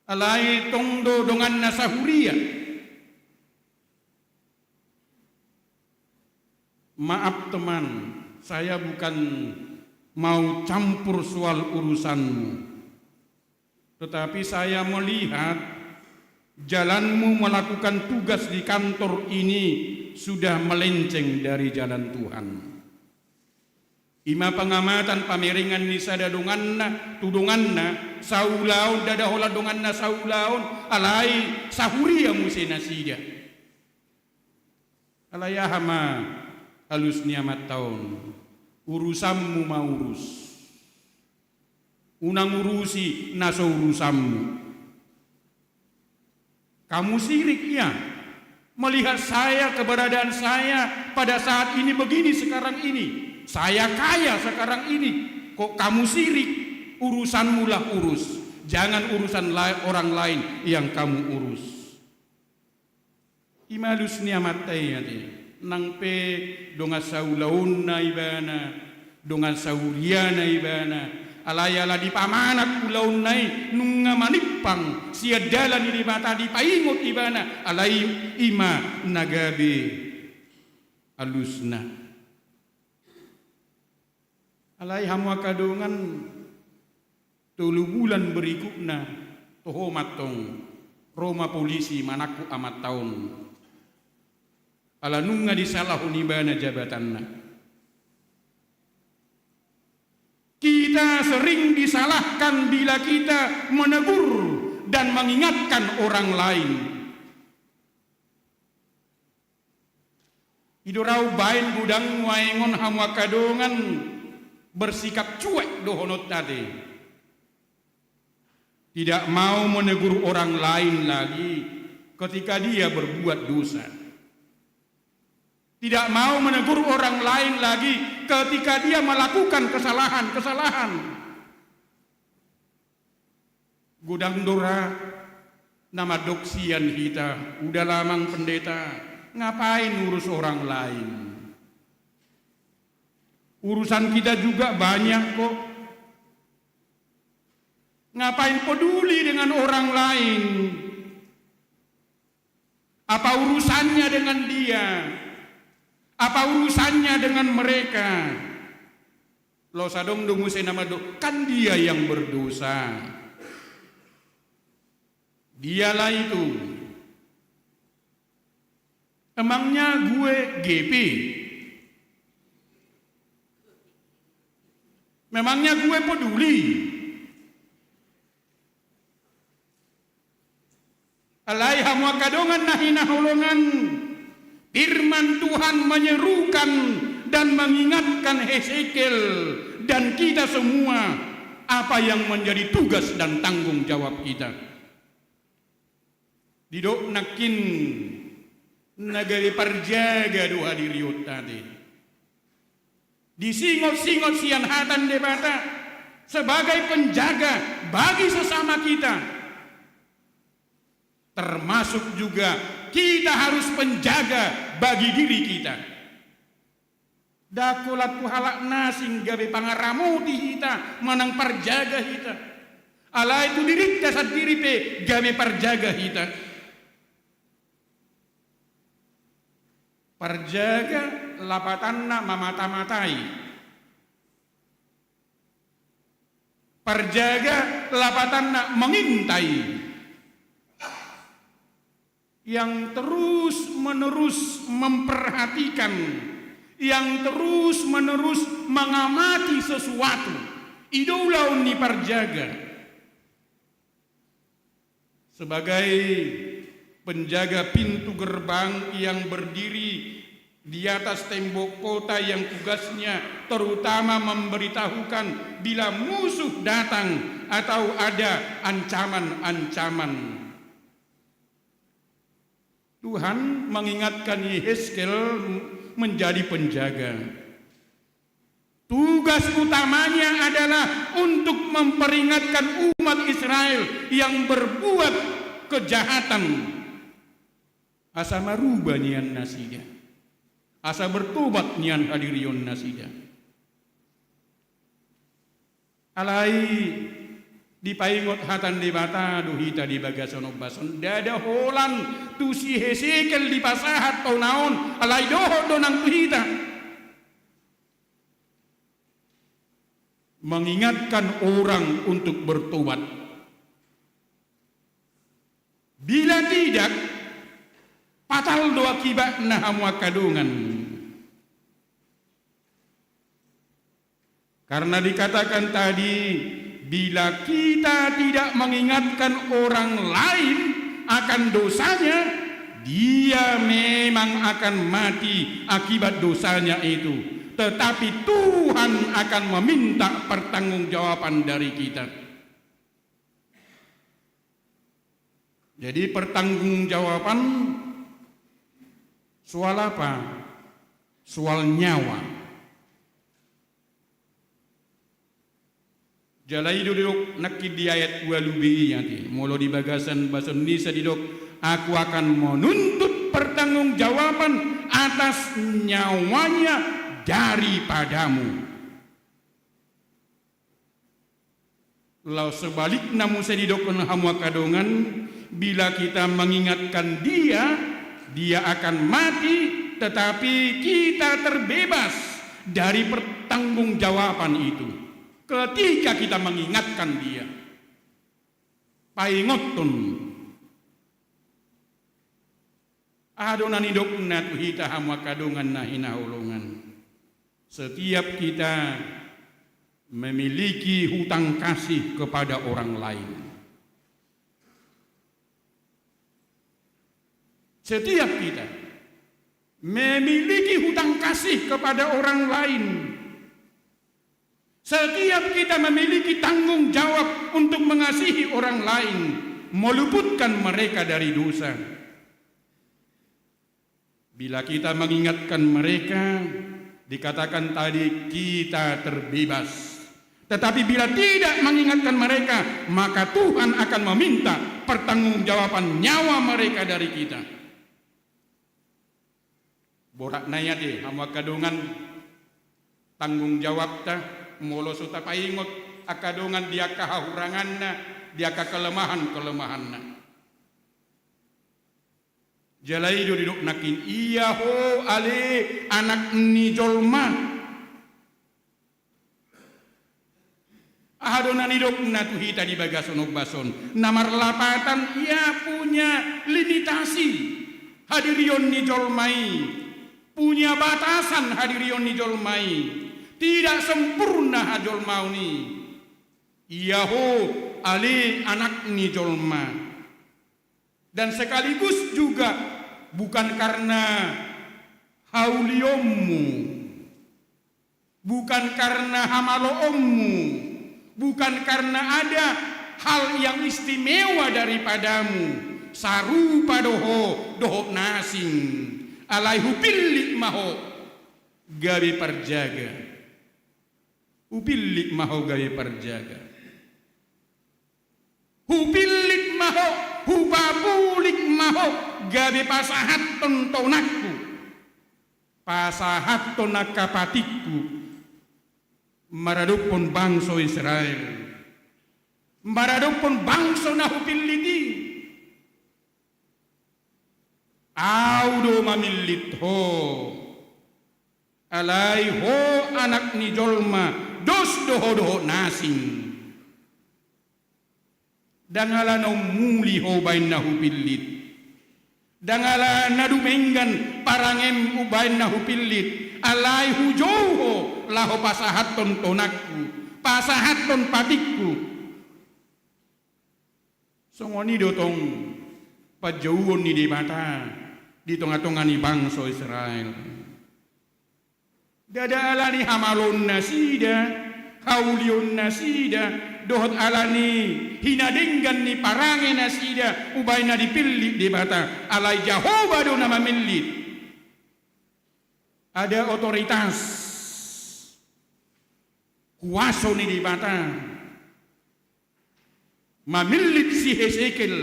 Alai tong do donganna sahuria. Maaf teman, saya bukan mau campur soal urusanmu. Tetapi saya melihat jalanmu melakukan tugas di kantor ini sudah melenceng dari jalan Tuhan. I ma pangamatan pamerengan ni sada donganna tu donganna, saulaon, ndada holan donganna saulaon, alai sahuria muse nasida. Alai aha ma alus ni amanta on? Urusanmu ma urus. Unang urusi na so urusanmu. Kamu sirik, ya? Melihat saya, keberadaan saya pada saat ini begini sekarang ini. Saya kaya sekarang ini. Kok kamu sirik? Urusanmu lah urus, jangan urusan lai-, orang lain yang kamu urus. I ma alus ni amanta i ate. Nang pe dongan saulaonna ibana, dongan sauliana ibana, alai ala dipamanat ulaonna i nunga manimpang sian dalan ni Debata, dipaingot ibana, alai i ma na gabe alusna. Alai hamu angka dongan, tolu bulan berikutna, toho ma antong, ro ma polisi manangkup amanta on. Ala nunga disalahon ibana jabatanna. Kita sering disalahkan bila kita menegur dan mengingatkan orang lain. I do ra umbahen godang nuaeng on hamu angka dongan bersikap cuek dohononta ate. Tidak mau menegur orang lain lagi ketika dia berbuat dosa. Tidak mau menegur orang lain lagi ketika dia melakukan kesalahan-kesalahan. Godang do ra na mandok sian hita, "Udahlah, Amang Pendeta, ngapain urus orang lain? Urusan kita juga banyak kok. Ngapain peduli dengan orang lain? Apa urusannya dengan dia? Apa urusannya dengan mereka?" Laos adong do muse na mandok, "Kan dia yang berdosa. Dialah itu. Emangnya gue G P? Memangnya gue peduli?" Alai hamu angka dongan na hinaholongan, firman Tuhan menyerukan dan mengingatkan Hesekiel dan kita semua apa yang menjadi tugas dan tanggung jawab kita. Didok nangkin na gabe parjaga do hadirionta ate. Disingot-singot sian hata ni Debata sebagai penjaga bagi sesama kita. Termasuk juga kita harus penjaga bagi diri kita. Ndang holan tu halak na asing gabe pangaramoti hita manang parjaga hita. Alai tu dirinta sandiri pe gabe parjaga hita. Parjaga lapatanna mamata-matai. Parjaga lapatanna mengintai. Yang terus-menerus memperhatikan, yang terus-menerus mengamati sesuatu. I do ulaon ni parjaga. Sebagai penjaga pintu gerbang yang berdiri di atas tembok kota yang tugasnya terutama memberitahukan bila musuh datang atau ada ancaman-ancaman. Tuhan mengingatkan Yehezkiel menjadi penjaga. Tugas utamanya adalah untuk memperingatkan umat Israel yang berbuat kejahatan. Asa marubah nian nasida. Asa bertobat nian hadirion nasida. Alai dipaingot hata ni Debata do hita di bagasan ombas on. Ndada holan tu si Hesekiel dipasahat tona on, alai dohot do nang tu hita. Mengingatkan orang untuk bertobat. Bila tidak, fatal do akibatna hamu angka dongan. Karena dikatakan tadi, bila kita tidak mengingatkan orang lain akan dosanya, dia memang akan mati akibat dosanya itu. Tetapi Tuhan akan meminta pertanggungjawaban dari kita. Jadi pertanggungjawaban soal apa? Soal nyawa. Jala i do didok nangkin di ayat ualu B i ate, molo di bagasan Bahasa Indonesia didok, "Aku akan menuntut pertanggungjawaban atas nyawanya daripadamu." Laos sebalikna muse didokkon hamu angka dongan, bila kita mengingatkan dia, dia akan mati, tetapi kita terbebas dari pertanggungjawaban itu. Ketika kita mengingatkan dia. Paingothon. Aha do na nidokna tu hita hamu angka dongan na hinaholongan? Setiap kita memiliki hutang kasih kepada orang lain. Setiap kita memiliki hutang kasih kepada orang lain. Setiap kita memiliki tanggung jawab untuk mengasihi orang lain, meluputkan mereka dari dosa. Bila kita mengingatkan mereka, dikatakan tadi kita terbebas. Tetapi bila tidak mengingatkan mereka, maka Tuhan akan meminta pertanggungjawaban nyawa mereka dari kita. Boratna i ate, hamu angka dongan, tanggung jawabta, molo so tapaingot angka dongan di angka hahuranganna, di angka kelemahan-kelemahanna. Jala i do didok nangkin, "Ia ho ale anak ni jolma." Aha do na nidokna tu hita di bagasan ombas on? Na marlapatan, ia punya limitasi hadirion ni jolma i, punya batasan hadirion ni jolma i, tidak sempurna hajolmaon i. Ia ho ale anak ni jolma. Dan sekaligus juga bukan karena haulionmu, bukan karena hamaloonmu, bukan karena ada hal yang istimewa daripadamu, sarupa do ho dohot na asing, alai hupillit ma ho gabe parjaga. Hupillit ma ho gabe parjaga. Hupillit ma ho, hupapulik ma ho gabe pasahathon tonangku, pasahathon angka patikku, maradophon bangso Israel, maradophon bangso na hupillit i. Ahu do mamillit ho. Alai ho anak ni jolma, dos do ho dohot na asing. Ndang ala na ummuli ho baen na hupillit. Ndang ala na dumenggan parangem baen na hupillit. Alai hujou ho laho pasahathon tonangku, pasahathon patikku. Songon i do tong panjouon ni Debata di tonga-tonga ni bangso Israel. Ndada ala ni hamaloon nasida, haulion nasida, dohot ala ni hinadenggan ni parange nasida, umbaen na dipillit Debata, alai Jahowa do na mamillit. Ada otoritas, kuaso ni Debata. Mamillit si Hesekiel,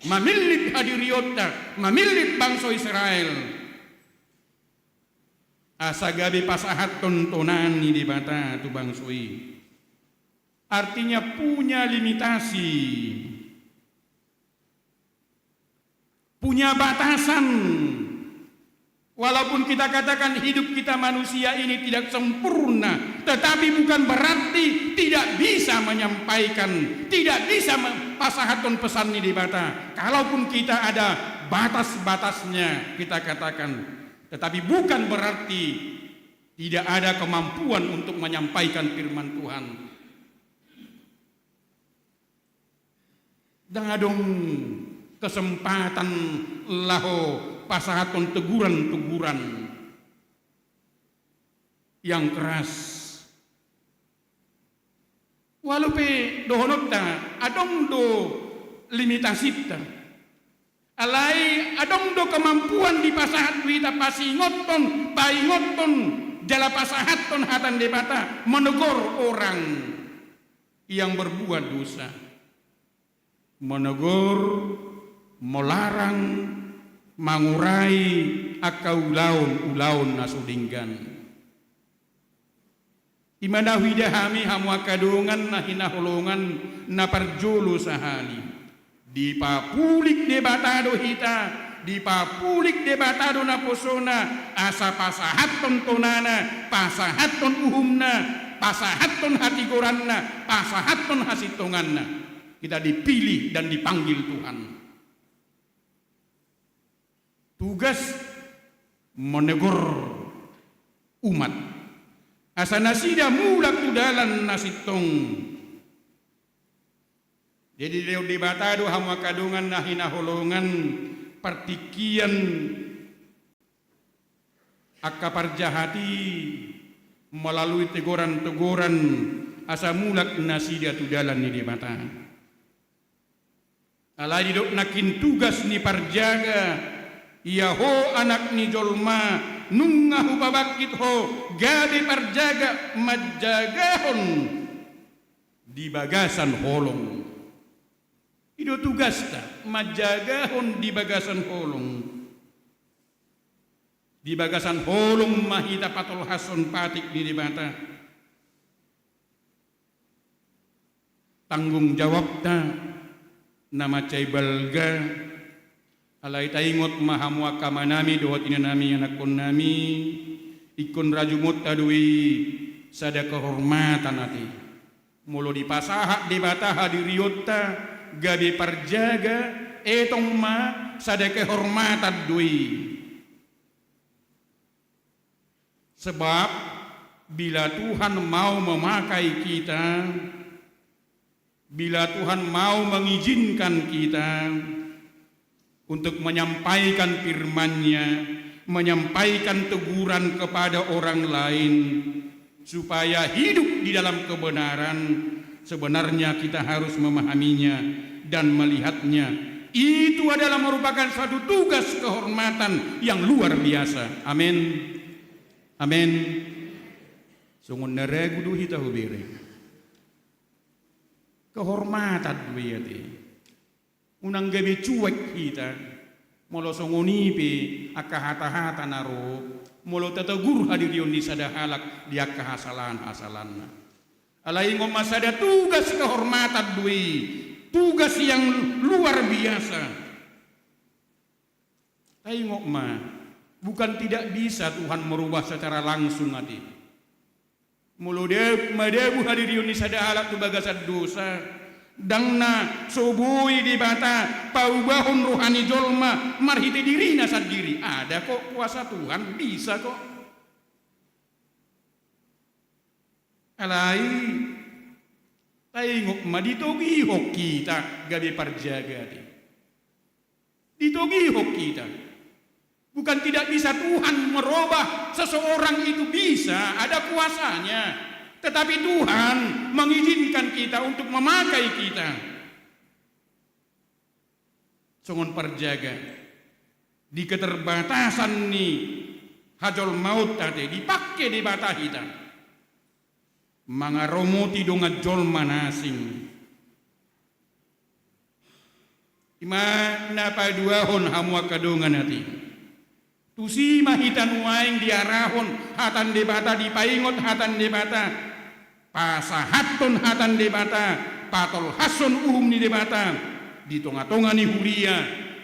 mamillit hadirionta, mamillit bangso Israel. Asa gabe pasahathon tona ni Debata tu bangso i. Artinya punya limitasi. Punya batasan. Walaupun kita katakan hidup kita manusia ini tidak sempurna, tetapi bukan berarti tidak bisa menyampaikan, tidak bisa mem-, pasahathon pesan ni Debata. Kalaupun kita ada batas-batasnya, kita katakan, tetapi bukan berarti tidak ada kemampuan untuk menyampaikan firman Tuhan. Ndang adong kesempatan laho pasahathon teguran-teguran yang keras. Walu pe dohononta, adong do limitasinta. Alai adong do kemampuan dipasahat tu hita pasingothon, paingothon, jala pasahathon hata ni Debata, menegur orang. yang berbuat dosa, menegur, melarang, mangurai angka ulaon, ulaon na so denggan. I ma na huida hami hamu angka dongan na hinaholongan, na parjolo sahali. Dipapulik Debata do hita, dipapulik Debata do naposona, asa pasahathon tonana, pasahathon uhumna, pasahathon hatigoranna, pasahathon hasintonganna. Kita dipilih dan dipanggil Tuhan. Tugas menegur umat, asa nasida mulak tu dalan na sintong. Jadi dilehon Debata do hamu angka dongan na hinaholongan partingkian angka parjahat i melalui teguran-teguran asa mulak nasida tu dalan ni Debata. Alai didok nangkin tugas ni parjaga, ia ho anak ni jolma, nunga hupabangkit ho gabe parjaga manjagahon di bagasan holong. I do tugasta, manjagahon di bagasan holong. Di bagasan holong ma hita patolhashon patik ni Debata. Tanggung jawabta na mansai balga, alai taingot ma hamu angka amanami dohot inanami, anakkonnami, ingkon rajumonta do i sada kehormatan ate. Molo dipasahat Debata hadirionta gabe parjaga, etong ma sada kehormatan do i. Sebab bila Tuhan mau memakai kita, bila Tuhan mau mengizinkan kita untuk menyampaikan firman-Nya, menyampaikan teguran kepada orang lain, supaya hidup di dalam kebenaran, sebenarnya kita harus memahaminya dan melihatnya. Itu adalah merupakan suatu tugas kehormatan yang luar biasa. Amin. Amin. Songon na ragu do hita hubereng. Kehormatan do i ate. Unang gabe cuek hita. Molo songon i pe angka hata-hata na ro, molo tatagur hadirion ni sada halak di angka hasalahan-hasalahanna. Alai ingot ma sada tugas kehormatan do i, tugas yang luar biasa. Taingot ma, bukan tidak bisa Tuhan merubah secara langsung ate. Molo da-, madabu hadirion ni sada halak tu bagasan dosa, ndang na so boi Debata paubahon roha ni jolma marhite dirina sandiri. Ada kok kuasa Tuhan, bisa kok. Alai, taingot ma, ditogihon hita gabe parjaga ate. Ditogihon hita. Bukan tidak bisa Tuhan merubah seseorang, itu bisa, ada kuasanya. Tetapi Tuhan mengizinkan kita untuk memakai kita. Songon parjaga. Di keterbatasan ni hajolmaonta ate, dipangke Debata hita. Mangaramoti dongan jolma na asing. I ma na paduahon hamu angka dongan ate. Tusi ma hita nuaeng diarahon hata ni Debata, dipaingot hata ni Debata. Pasahathon hata ni Debata, patolhashon uhum ni Debata. Di tonga-tonga ni huria,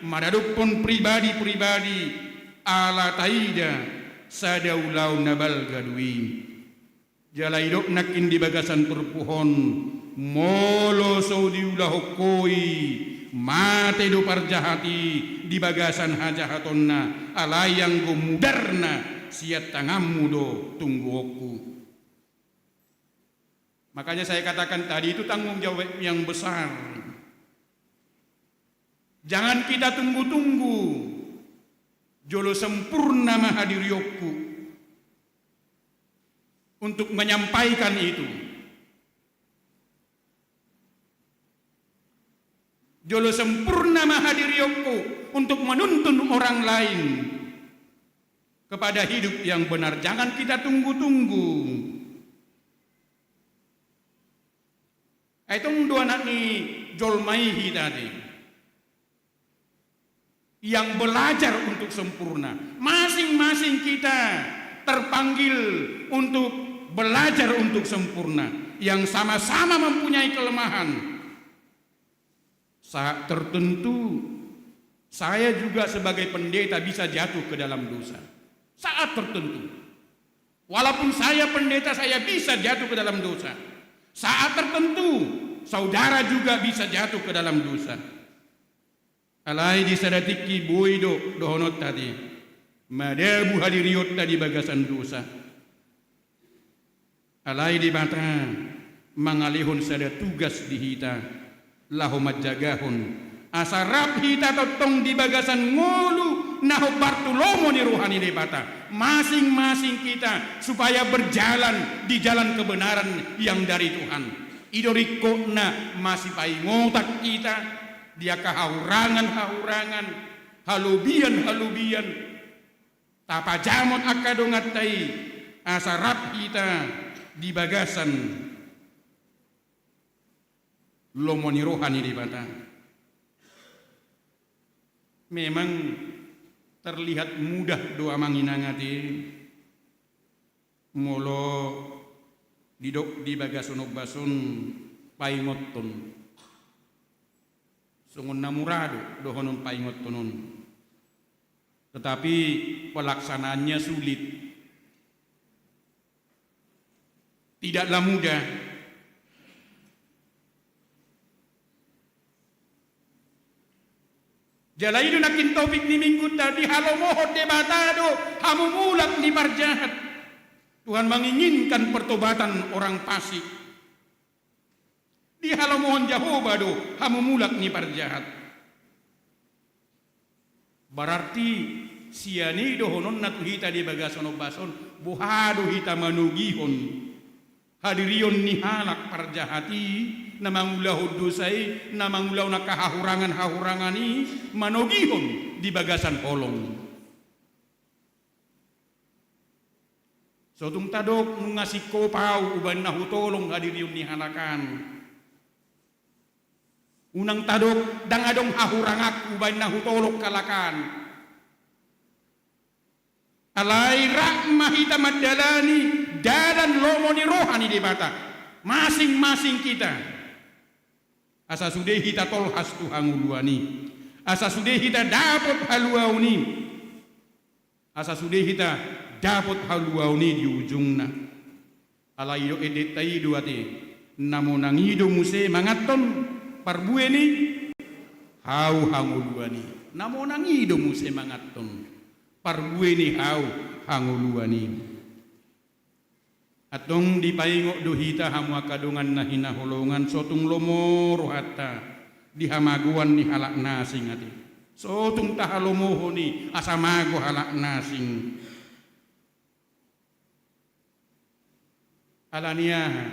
maradophon pribadi-pribadi, ala taida, sada ulaon na balga do i. Jala didok nangkin di bagasan turpuk on, molo so diulahon ho i, mate do parjahat i di bagasan hajahatonna, alai anggo mudarna sian tanganmu do tungguonku. Makanya saya katakan tadi, itu tanggung jawab yang besar. Jangan kita tunggu-tunggu, jolo sempurna ma hadirionku untuk menyampaikan itu. Jolo sempurna ma hadirionku untuk menuntun orang lain kepada hidup yang benar. Jangan kita tunggu-tunggu. Ai tong do anak ni jolma i hita ate, yang belajar untuk sempurna. Masing-masing kita terpanggil untuk belajar untuk sempurna, yang sama-sama mempunyai kelemahan. Saat tertentu, saya juga sebagai pendeta bisa jatuh ke dalam dosa. Saat tertentu. Walaupun saya pendeta, saya bisa jatuh ke dalam dosa. Saat tertentu, saudara juga bisa jatuh ke dalam dosa. Alai di sada tingki boi do dohononta ate, madabu hadirionta di bagasan dosa. Alai Debata mangalehon sada tugas di hita, laho manjagahon asa rap hita tongtong di bagasan ngolu na hombar tu lomo ni roha ni Debata, masing-masing kita, supaya berjalan di jalan kebenaran yang dari Tuhan. I do ringkotna masipaingotan hita di angka hahurangan-hahurangan, halobian-halobian, tapajamot angka donganta i, asa rap hita di bagasan lomo ni roha ni Debata. Memang terlihat mudah do amang inang ate, molo didok di bagasan ombas on paingothon. Songon na mura do dohonon paingothon on. Tetapi pelaksanaannya sulit. Tidaklah mudah. Jala i do nangkin topik ni minggunta, dihalomohon Debata do hamumulak ni parjahat. Tuhan menginginkan pertobatan orang fasik. Dihalomohon Jahowa do hamumulak ni parjahat. Berarti sian i dohononna tu hita di bagasan ombas on, boha do hita manogihon hadirion ni halak parjahat i, na mangulahon dosa i, na mangulahon angka hahurangan-hahurangan i, manogihon di bagasan holong. So tung tadok nunga singkop ahu umbahen na hutolong hadirion ni halak an. Unang tadok ndang adong hahuranganku umbahen na hutolong halak an. Alai rap ma hita mandalani dalan lomo ni roha ni Debata, masing-masing kita. Asa sude hita tolhas tu hangoluan i. Asa sude hita dapot haluaon i. Asa sude hita dapot haluaon i di ujungna. Alai didok endenta i do ate, na monang i do muse manganhon parbue ni hau hangoluan i. Na monang i do muse manganhon parbue ni hau hangoluan i. Antong dipaingot do hita hamu angka dongan na hinaholongan, so tung lomo rohanta di hamagoan ni halak na asing ate. So tung tahalomohon i asa mago halak na asing. Ala ni aha?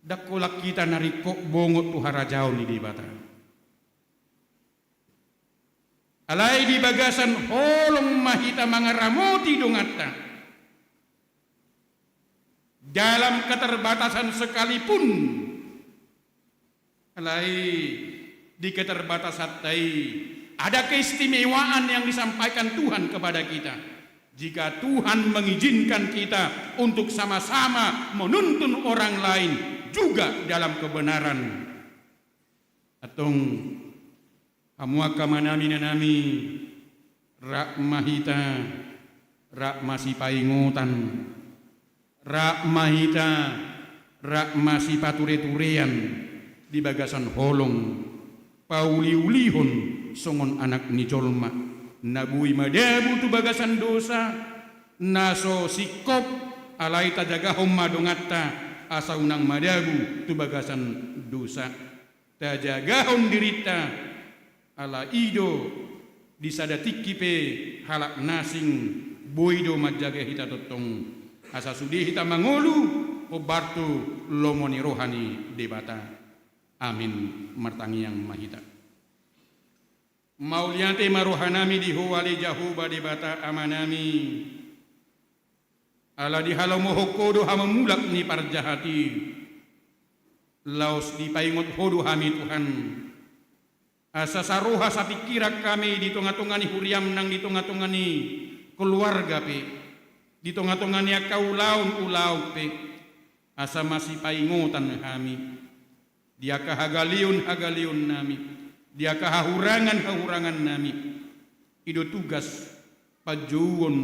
Ndang holan hita na ringkot bongot tu harajaon ni Debata. Alai di bagasan holong ma hita mangaramoti donganta. Dalam keterbatasan sekalipun. Alai di keterbatasanta i ada keistimewaan yang disampaikan Tuhan kepada kita. Jika Tuhan mengizinkan kita untuk sama-sama menuntun orang lain juga dalam kebenaran. Antong, hamu angka amanami, inanami, rap ma hita, rap masipaingotan, rap ma hita, rap masipatureturean di bagasan holong, pauliulihon songon anak ni jolma, na boi madabu tu bagasan dosa, na so singkop, alai tajagahon ma donganta, asa unang madabu tu bagasan dosa. Tajagahon dirinta, ala i do di sada tingki pe halak na asing boi do manjaga hita tongtong. Asa sude hita mangolu, hombar tu lomo ni roha ni Debata. Amin. Martangiang ma hita. Mauliate ma rohanami di Ho ale Jahowa Debata Amanami. Ala dihalomohon Ho do hamumulak ni parjahat i. Laos dipaingot Ho do hami Tuhan, asa saroha sapingkiran hami di tonga-tonga ni huriaM nang di tonga-tonga ni keluarga pe, di tonga-tonga ni angka ulaon-ulaon pe, asa masipaingotan hami di angka hagaleon-hagaleon nami, di angka hahurangan-hahurangan nami. I do tugas panjouon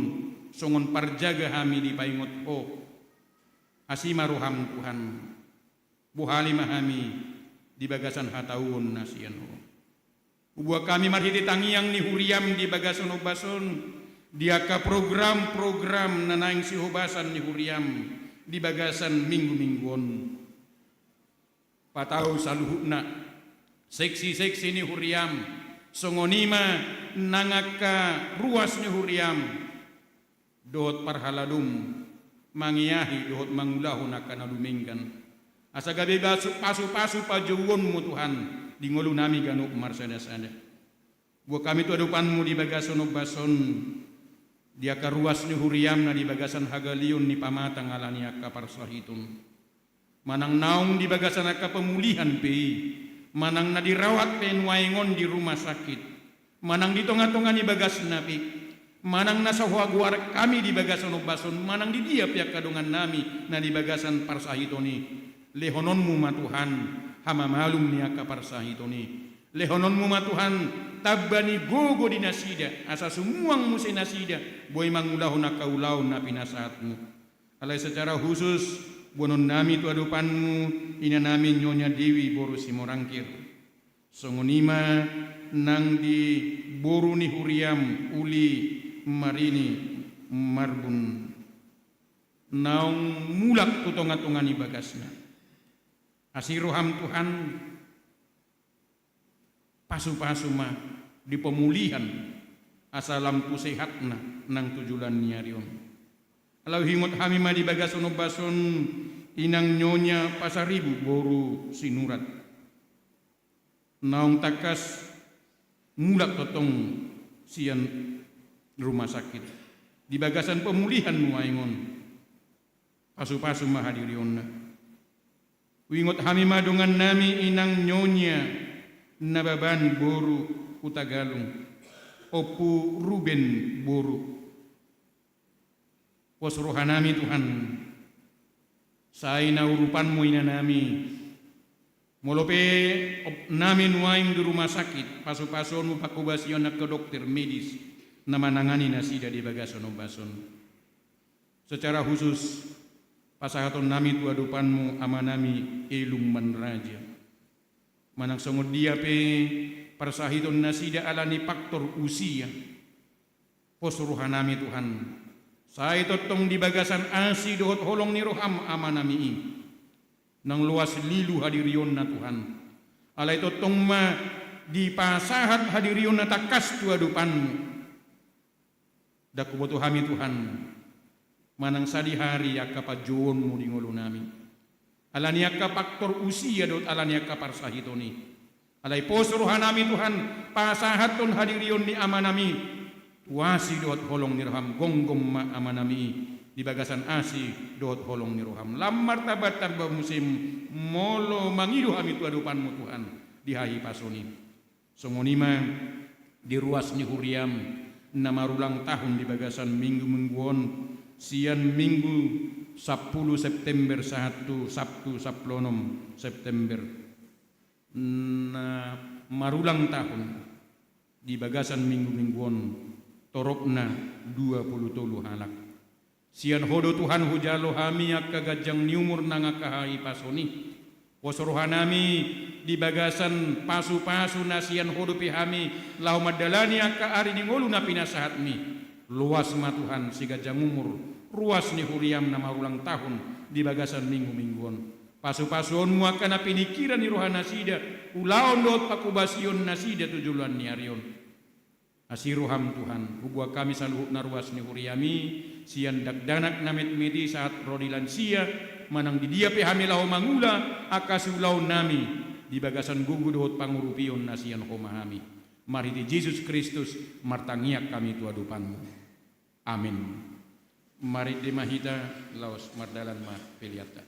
songon parjaga hami dipaingot Ho. Asi ma rohaM Tuhan. Bohali ma hami di bagasan hatauon na sian Ho. Huboan hami marhite tangiang ni huriaM di bagasan ombas on, di angka program-program na naeng sihobasan ni huriaM di bagasan minggu-minggu on. Patau saluhutna seksi-seksi ni huriaM, songon i ma nang angka ruas ni huriaM dohot parhaladoM mangeahi dohot mangulahon angka na dumenggan. Asa gabe basu-, pasu-pasu panjouonMu Tuhan di ngolu nami ganup marsada-sada. Boan hami tu adopanMu di bagasan ombas on, di angka ruas ni huriaM na di bagasan hagaleon ni pamatang ala ni angka parsahiton. Manang naung di bagasan angka pemulihan pe i, manang na dirawat pe nuaeng on di rumah sakit, manang di tonga-tonga ni bagasna pe, manang na sahuagoar hami di bagasan ombas on, manang di dia pe angka dongan nami na di bagasan parsahiton i. LehononMu ma Tuhan hamamalum ni angka parsahiton i. LehononMu ma Tuhan tamba ni gogo di nasida, asa sumuang muse nasida boi mangulahon angka ulaon na pinasahatMu. Alai secara khusus, boanon nami tu adopanMu, ina nami Nyonya Dewi boru Simorangkir. Songon i ma nang di boru ni huriaM Uli Marini Marbun. Naung mulak tu tonga-tonga ni bagasna. Asi rohaM Tuhan, pasu-pasu ma di pemulihan asa lam tu sehatna nang tu joloan ni ari on. Alai huingot hami ma di bagasan ombas on, inang Nyonya Pasaribu boru Sinurat. Naung tangkas mulak tongtong sian rumah sakit. Di bagasan pemulihan nuaeng on. Pasu-pasu ma hadirionna. Huingot hami ma dongan nami inang Nyonya Nababan boru Hutagalung, Ompu Ruben boru. Pos roha nami Tuhan, sai na urupanMu ina nami. Molo pe ompu nami nuaeng di rumah sakit, pasu-pasuonMu pangkobasion angka dokter medis na manangani nasida di bagasan ombas on. Secara khusus, pasahaton nami tu adopanMu ama nami Elum Manraja. Manang songon dia pe parsahiton nasida ala ni faktor usia. Pos roha nami Tuhan. Sai tongtong di bagasan asi dohot holong ni rohaM ama nami i. Nang loas lilu hadirionna Tuhan. Alai tongtong ma dipasahat hadirionna tangkas tu adopanMu. Ndang huboto hami Tuhan, manang sadihari angka panjouonMu di ngolu nami. Ala ni angka faktor usia dohot ala ni angka parsahiton i. Alai pos roha nami Tuhan, pasahathon hadirion ni ama nami. Tu asi dohot holong ni rohaM, gomgom ma ama nami i. Di bagasan asi dohot holong ni rohaM. Lam martamba-tamba muse molo mangido hami tu adopanMu Tuhan. Di hahipason i. Songon i ma di ruas ni huriaM na marulang tahun di bagasan minggu-minggu on, sian Minggu sampulu September sahat tu Sabtu sampulu onom September. Na marulang tahun di bagasan minggu-minggu on toropna dua pulu tolu halak. Sian Ho do Tuhan hujalo hami angka ganjang ni umur nang angka hahipason i. Pos roha nami di bagasan pasu-pasu na sian Ho dope hami laho mandalani angka ari di ngolu na pinasahatMi. Loas ma Tuhan siganjang umur, ruas ni huriaM na marulang tahun di bagasan minggu-minggu on. Pasu-pasuonMu angka na piningkiran ni roha nasida, ulaon dohot pangkobasion nasida tu joloan ni ari on. Asi rohaM Tuhan, huboan hami saluhutna ruas ni huriaMi, sian dakdanak na metmet i sahat ro di lansia, manang di dia pe hami laho mangula angka siulaon nami, di bagasan gogo dohot pangurupion na sian Ho ma hami. Marhite Jesus Kristus martangiang hami tu adopanMu. Amin. Marende ma hita, laos mardalan ma peleanta.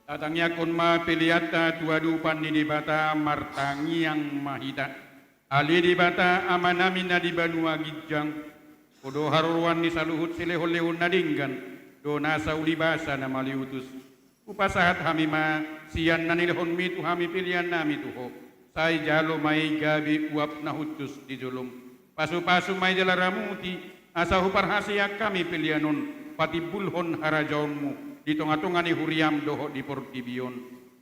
Tatangiangkon ma peleanta tu adopan ni Debata. Martangiang ma hita. Ale Debata Amanami na di banua ginjang, Ho do haroroan ni saluhut silehonlehon na denggan dohot nasa ulibasa na maliutus. Hupasahat hami ma sian na nilehonmi tu hami peleannami tu Ho. Sai jalo ma i gabe uap na hushus di jolom. Pasupasu ma i jala ramuti, asa huparhaseang hami pelean on patimbulhon harajaonmu di tongatonga ni huriam dohot di portibi on.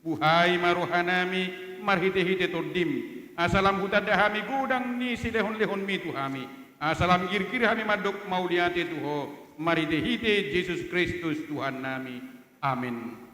Buhai ma rohanami marhitehite Tondim, asa lam hutanda hami godang ni silehonlehonmi tu hami, asa lam girgir hami mandok mauliate tu Ho marhitehite Jesus Kristus Tuhannami. Amen.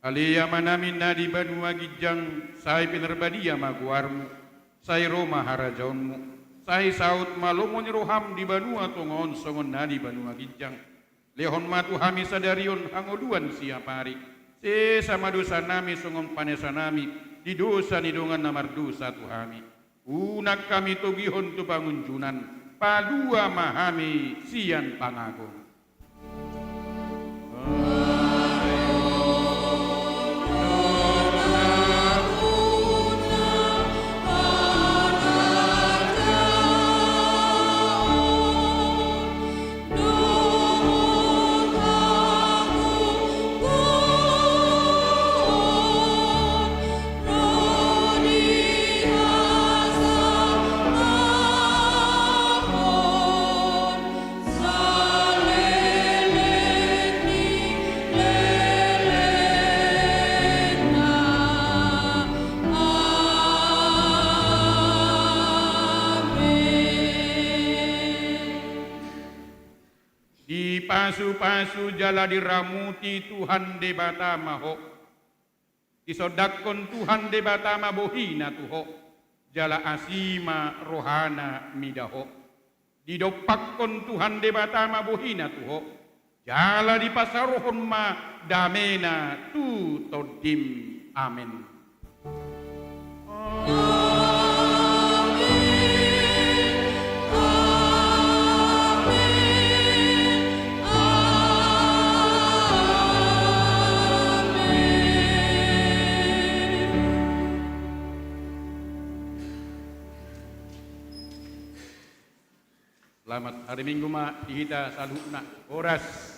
Ale Amanami na di banua ginjang, sai pinarbadia ma goarmu, sai ro ma harajaonmu, sai saut ma lomo ni roham di banua tonga on songon na di banua ginjang. Lehon ma tu hami sadari on hangoluan siapari. Sesa ma dosanami songon panesanami di dosa ni dongan na mardosa tu hami. Unang hami togihon tu pangunjunan, palua ma hami sian pangago. Dipasupasu jala diramuti Tuhan Debata ma ho. Disondangkon Tuhan Debata ma bohina tu ho, jala asi ma rohana mida ho. Didompakkon Tuhan Debata ma bohina tu ho, jala dipasaorhon ma damena tu tondim. Amen. Selamat hari Minggu ma di hita saluhutna. Horas.